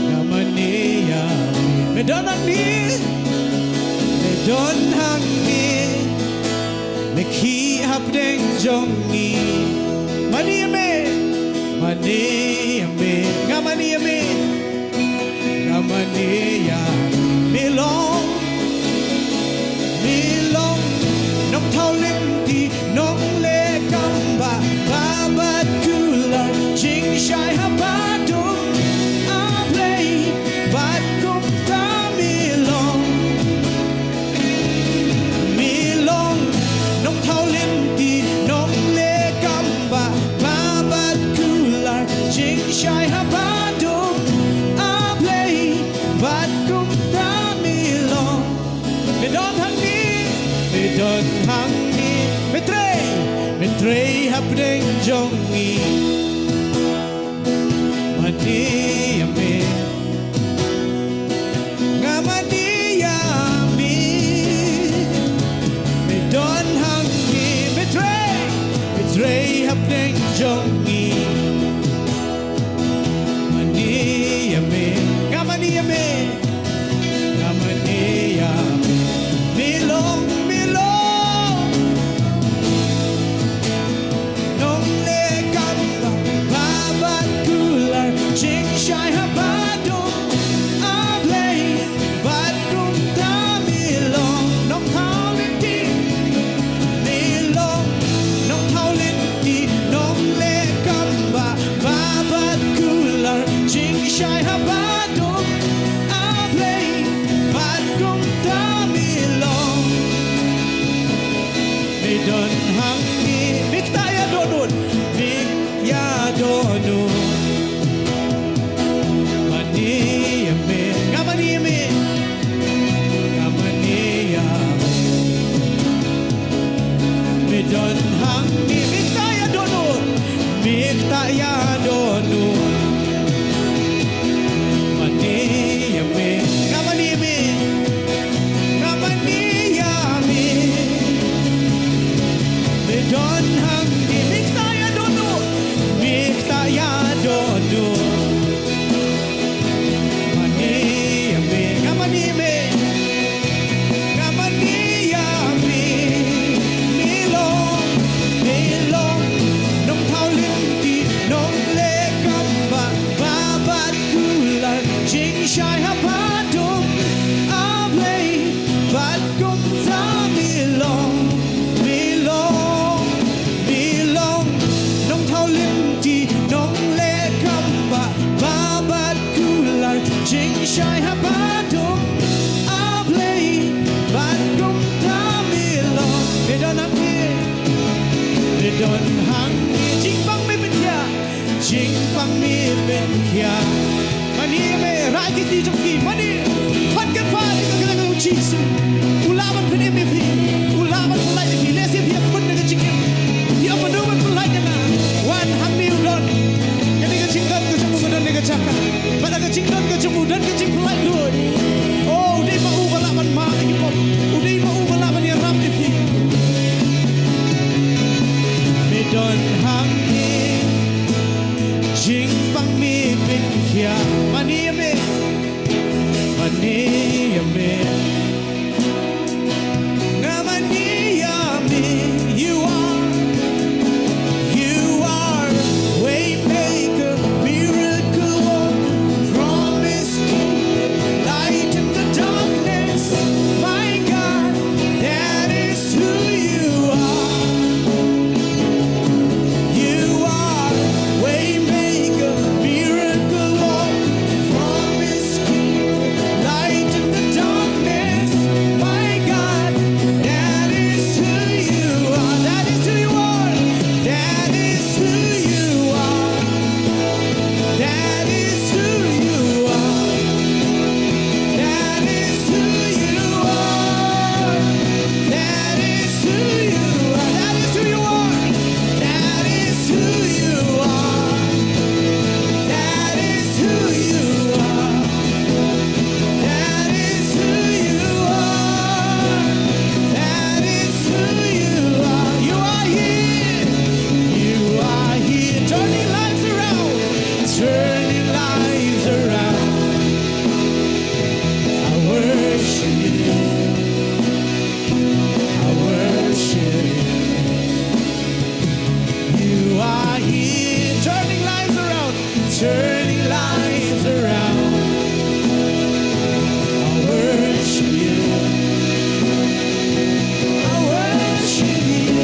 nga mane ïa me. Me don hangne, me don hangne, me khih hapdeng jong ngi. Mane ïa me, mane ïa me, nga mane ïa me. Nga mane ïa me. Me long, me long nongthaw lynti, nongleh kam ba, ba bat kular jingshai ha badum A Blei, bad kumta me long. Me long nongthaw lynti, nongleh kam ba, ba bat kular jingshai ha badum A Blei, bad kumta me long. Me don hangne, me don hangne, me trei, me trei hapdeng jong ngi. Mane ïa me, nga mane ïa me. Me don hangne, me trei, me trei hapdeng jong ngi. Mane ïa me, nga mane ïa me. Nga mane ïa me. Me long, me long nongleh kam ba, ba bat kular jingshai ha badum A Blei, bad kumta me long nongthaw lynti. Me long nongthaw lynti, nongleh Ïa, mane ïa me, rah ki kti jong phi, mane, khot kyrpad ïa ka kyrteng u Jisu. U lah ban pynim ïa phi, u lah ban pyllait ïa phi, lehse phi ïa kut na ka jingim. Phi ong mano ban pyllait ïa nga, wan hangne u don. Kane ka jingdon ka jong u ka don ha ka jaka. Bad ha ka jingdon ka jong u don ka jingpyllait lut. Oh, u dei ma u ba lah ban map ïa ki pop. U dei ma u ba lah ban ïarap ïa phi. Me don hangne. Jingpang me pynkhia, mane ïa me, mane ïa me. Nga mane ïa me, you are, you are way maker, miracle worker, promise keeper, light in the darkness, my God. That is who you are. You are way maker, miracle worker, promise keeper, light in the darkness. My God, that is who you are. That is who you are. That is who you are. That is who you are. That is who you are. That is who you are. That is who you are. That is who you are. That is who you are. That is who you are. That is who you are. You are here. You are here. Turning lives around. Turning lives around. I worship you. I worship you. You are here, turning lives around, turning lives around. I worship you. I worship you.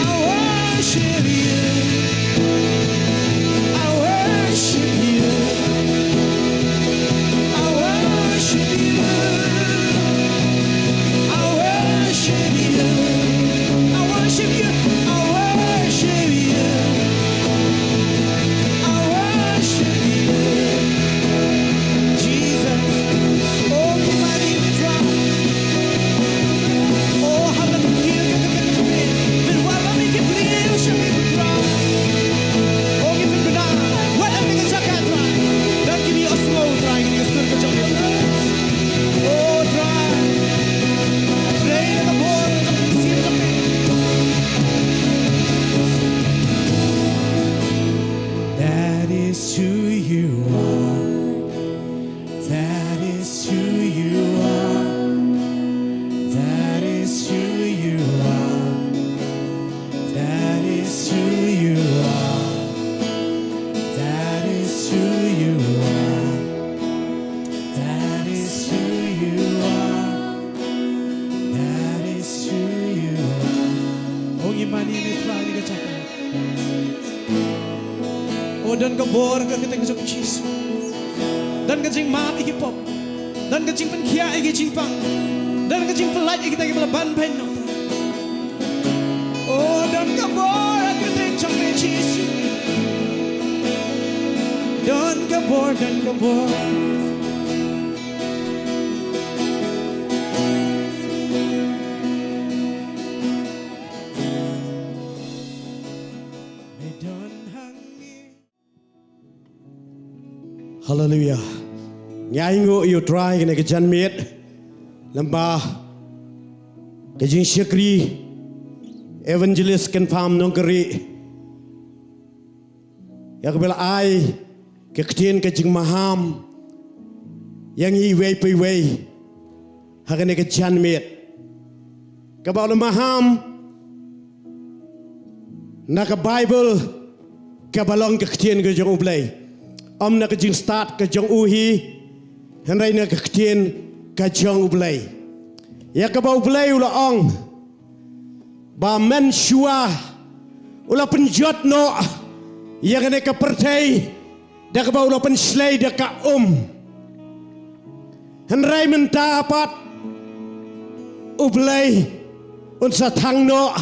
I worship you. I worship you. I worship you. I worship you. I worship you. I worship you. I worship you. Jesus. Oh, ki mari mitra. Oh, haba ki kir ka ka ka ka. Bin wa ba mi ki bri u shami mitra. Oh, ki bin bina. Wa da mi ka jaka tra. Dan ki mi osmo tra, ki mi osur ka jaka. Oh, tra. Pray na ka bor, ka sir ka pe. That is who you are. That is who you are. That is who you are. That is who you are. That is who you are. That is who you are. That is who you are. Oh, ngi mane ne Trai ni ka jaka. Oh, don ka bor ha ka kyrteng jong u Jisu. Don ka jingmap ïa ki pop. Don ka jingpynkhiah ïa ki jingpang. Don ka jingpyllait ïa kita kiba la ban beiñ noh. Oh, don ka bor ha ka kyrteng jong me Jisu. Don ka bor, don ka bor. Me don hangne. Haleluia. Ngi ainguh ïa u Trai kane ka janmiet. Lem bad ka jingshakri Evangelist Kynpham Nongkyrriah. Ïa kaba la ai ka ktien ka jingmaham ïa ngi iwei pa iwei ha kane ka janmiet. Kaba u la maham na ka Baibl kaba long ka ktien ka jong U Blei. Ym na ka jingstad ka jong u hi, hynrei na ka ktien ka jong U Blei. Ïa kaba U Blei u la ong ba mynshuwa u la pynjot noh ïa kane ka pyrthei da kaba u la pynshlei da ka um. Hynrei mynta pat U Blei un sa thang noh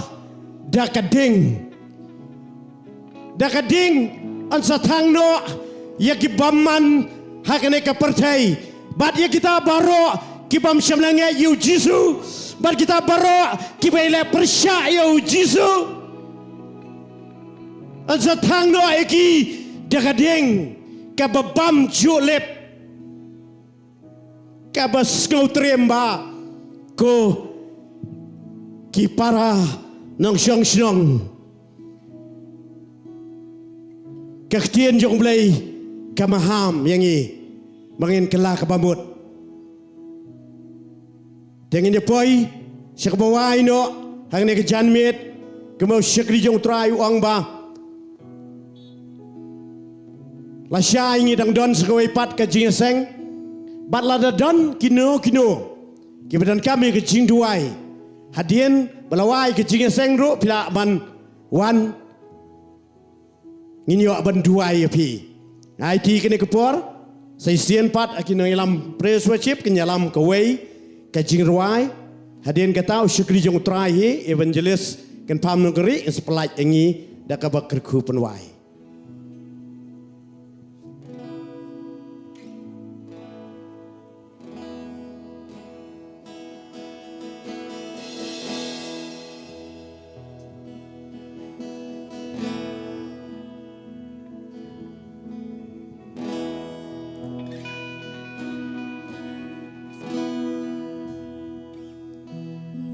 da ka ding. Da ka ding Yn sa thang noh ïa ki bymman ha kane ka pyrthei bad ïa kita baroh ki bym shym la ngeit ïa u Jisu bad kita baroh ki ba ïaleh pyrshah ïa u Jisu. Yn sa thang noh ïa ki da ka dieng kaba bym ju lip, kaba sngewtriem ba ko ki para nongshong shnong. Ka ktien jong U Blei ka maham ïa ngi ba ngin kylla kaba mut. Te ngin ïa poi sha kaba wai noh hangne ka janmiet, kumba u shakri jong U Trai u ong ba lashai ngi dang don sa kawei pat ka jingïaseng bad lada don kino kino kiba donkam ïa ka jingduwai hadien ba la wai ka jingïaseng ruh phi lah ban wan. Ngin ïoh ban duwai ïa phi. Nga aiti kane ka por sa shisien pat ha ki nongïalam praise worship kin ïalam kawei ka jingrwai. Hadien kata u shakri jong U Trai hi Evangelist Kynpham Nongkynrih ngin sa pyllait ïa ngi da kaba kyrkhu pynwai.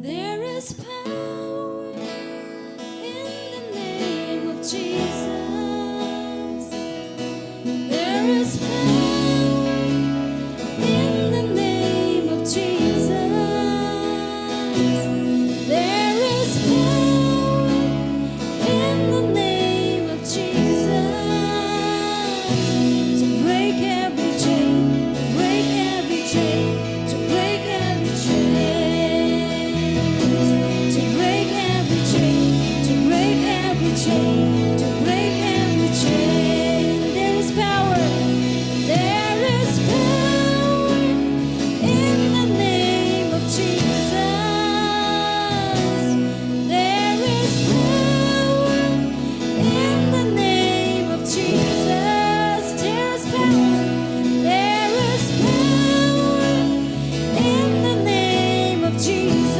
There is power in the name of Jesus. There is power in the name of Jesus. There is power in the name of Jesus, to break every chain, to break every chain, to break every chain, to break every chain, to break every chain, to break every chain. There is power, there is power in the name of Jesus. There is power in the name of Jesus. There is power. There is power in the name of Jesus,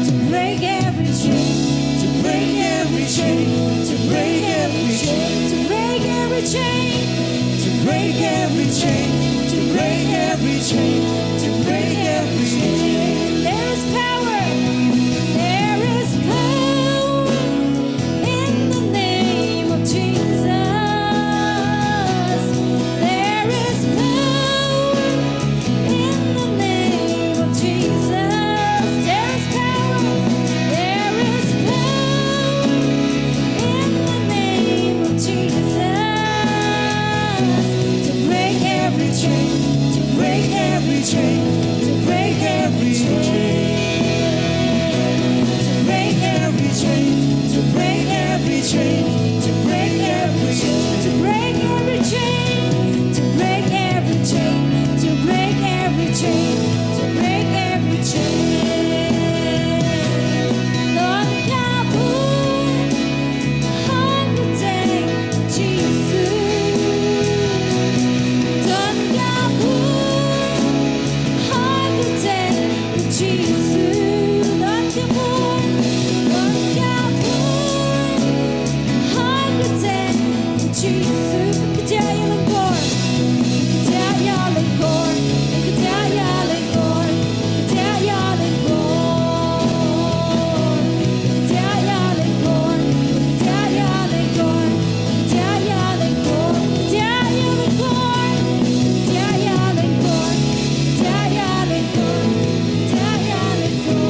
to break every chain, to break every chain, to break every chain, to break every chain, to break every chain, to break every chain, to break every chain. There is power. There is power in the name of Jesus. There is power in the name of Jesus. There is power. There is power in the name of Jesus, to break every chain, to break every chain, to break every chain, to break every chain, to break every chain, to break every chain, to break every chain, to break every chain, to break every chain, to break every chain. Don ka bun ha ka kyrteng Jisu. Don ka bun ha ka kyrteng Jisu. Don ka bun, don ka bun ha ka kyrteng Jisu. Ka jia ïalangkor, ka jia ïalangkor, ka jia ïalangkor, ka jia ïalangkor, ka jia ïalangkor, ka jia ïalangkor, ka jia ïalangkor, ka jia ïalangkor, ka jia ïalangkor, ka jia ïalangkor,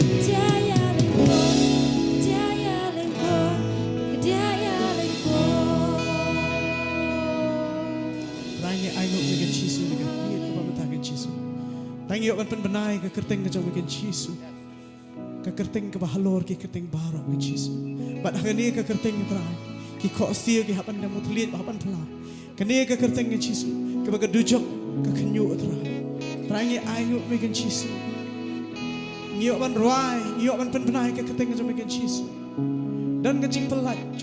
ka jia ïalangkor, ka jia ïalangkor, ka jia ïalangkor, ka jia ïalangkor. Trai ngi ainguh ïa ka Jisu, ïa ka kyrteng kaba mynta ka Jisu. Trai ngi ïoh ban pynbna ïa ka kyrteng ka jong me ka Jisu. Ka kyrteng kaba halor ki kyrteng baroh ka Jisu. Bad ha kane ka kyrteng Trai, ki khohsiew ki hap ban dem u thylliej, ba hap ban phla. Kane ka kyrteng ka Jisu, kaba ka dujok ka khynñiuh Trai. Trai ngi ainguh me ka Jisu. Ngi ïoh ban rwai, ngi ïoh ban pynbna ïa ka kyrteng ka jong me ka Jisu. Don ka jingpyllait,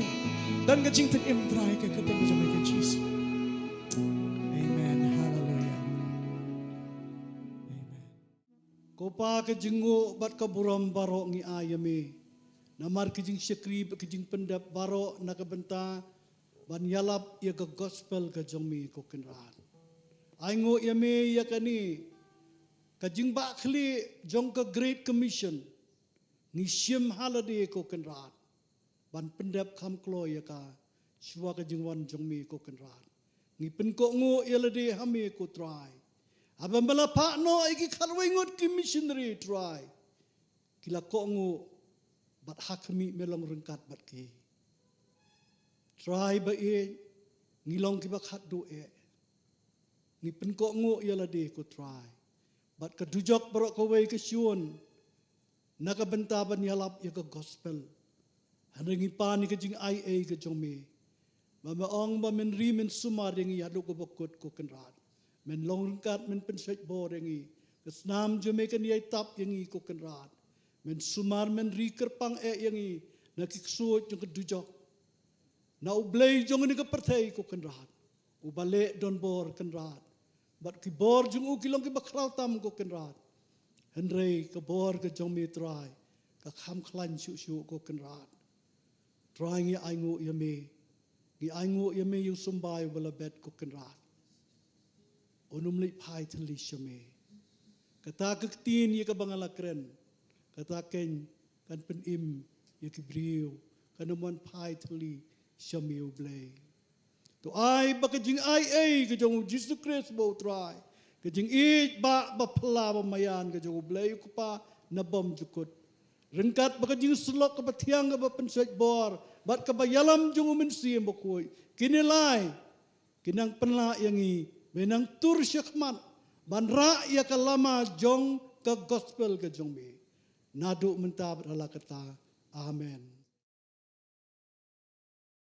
don ka jingpynim, Trai, ha ka kyrteng jong me, Jisu. Amen. Haleluya. Amen. Ko Pa, ka jingnguh bad ka burom baroh ngi ai ïa me. Namar ka jingshakri bad ka jingpyndep baroh na ka bynta ban ïalap ïa ka gospel ka jong me, ko Kynrad. Ai nguh ïa me ïa kane ka jingbakla jong ka Great Commission. Ngi shim ha lade, ko Kynrad, ban pyndep kham kloi ïa ka shuwa ka jingwan jong me, ko Kynrad. Ngi pynkohnguh ïa lade ha me, ko Trai. Haba me la phah noh ïa ki khatwei ngut ki missionary, Trai, ki la kohnguh bad ha khmih me long ryngkat bad ki. Trai ba ïeit, ngi long kiba khatduh eh. Ngi pynkohnguh ïa lade, ko Trai, bad ka dujok baroh kawei ka shun na ka bynta ban ïalap ïa ka gospel. Hynrei ngi pan ïa ka jingaiei ka jong me, ba me ong ba men ri men sumar ïa ngi haduh kaba kut, ko Kynrad. Men long ryngkat, men pynshait bor ïa ngi. Ka snam jong me kan ïai tap ïa ngi, ko Kynrad. Men sumar, men ri kyrpang eh ïa ngi na ki ksuid jong ka dujok, na u blei jong kane ka pyrthei, ko Kynrad, uba leh donbor, Kynrad. Bad ki bor jong u ki long kiba khraw tam, ko Kynrad. Hynrei ka bor ka jong me, Trai, ka kham khlaiñ shuh shuh, ko Kynrad. Trai, ngi ai nguh ïa me. Ngi ai nguh ïa me ïa u symbai uba la bet, ko Kynrad. Un ym leit phai thylli sha me. Kata ka ktien ïa kaba nga la kren, kata keiñ kan pynim ïa ki briew, kan ym wan phai thylli sha me, U Blei. To ai ba ka jingaiei ka jong U Jisu Khrist ba U Trai, ka jingïeit ba, ba phylla ba maïan ka jong U Blei U Kpa na bymjukut, ryngkat bad ka jingsyllok kaba thiang kaba pynshait bor bad kaba ïalam jong U Mynsiem Bakhuid, kine lai ki nang pynlah ïa ngi, ba ngin nang tur shakhmat ban rah ïa ka lama jong ka gospel ka jong me, naduh mynta bad hala katta. Amen.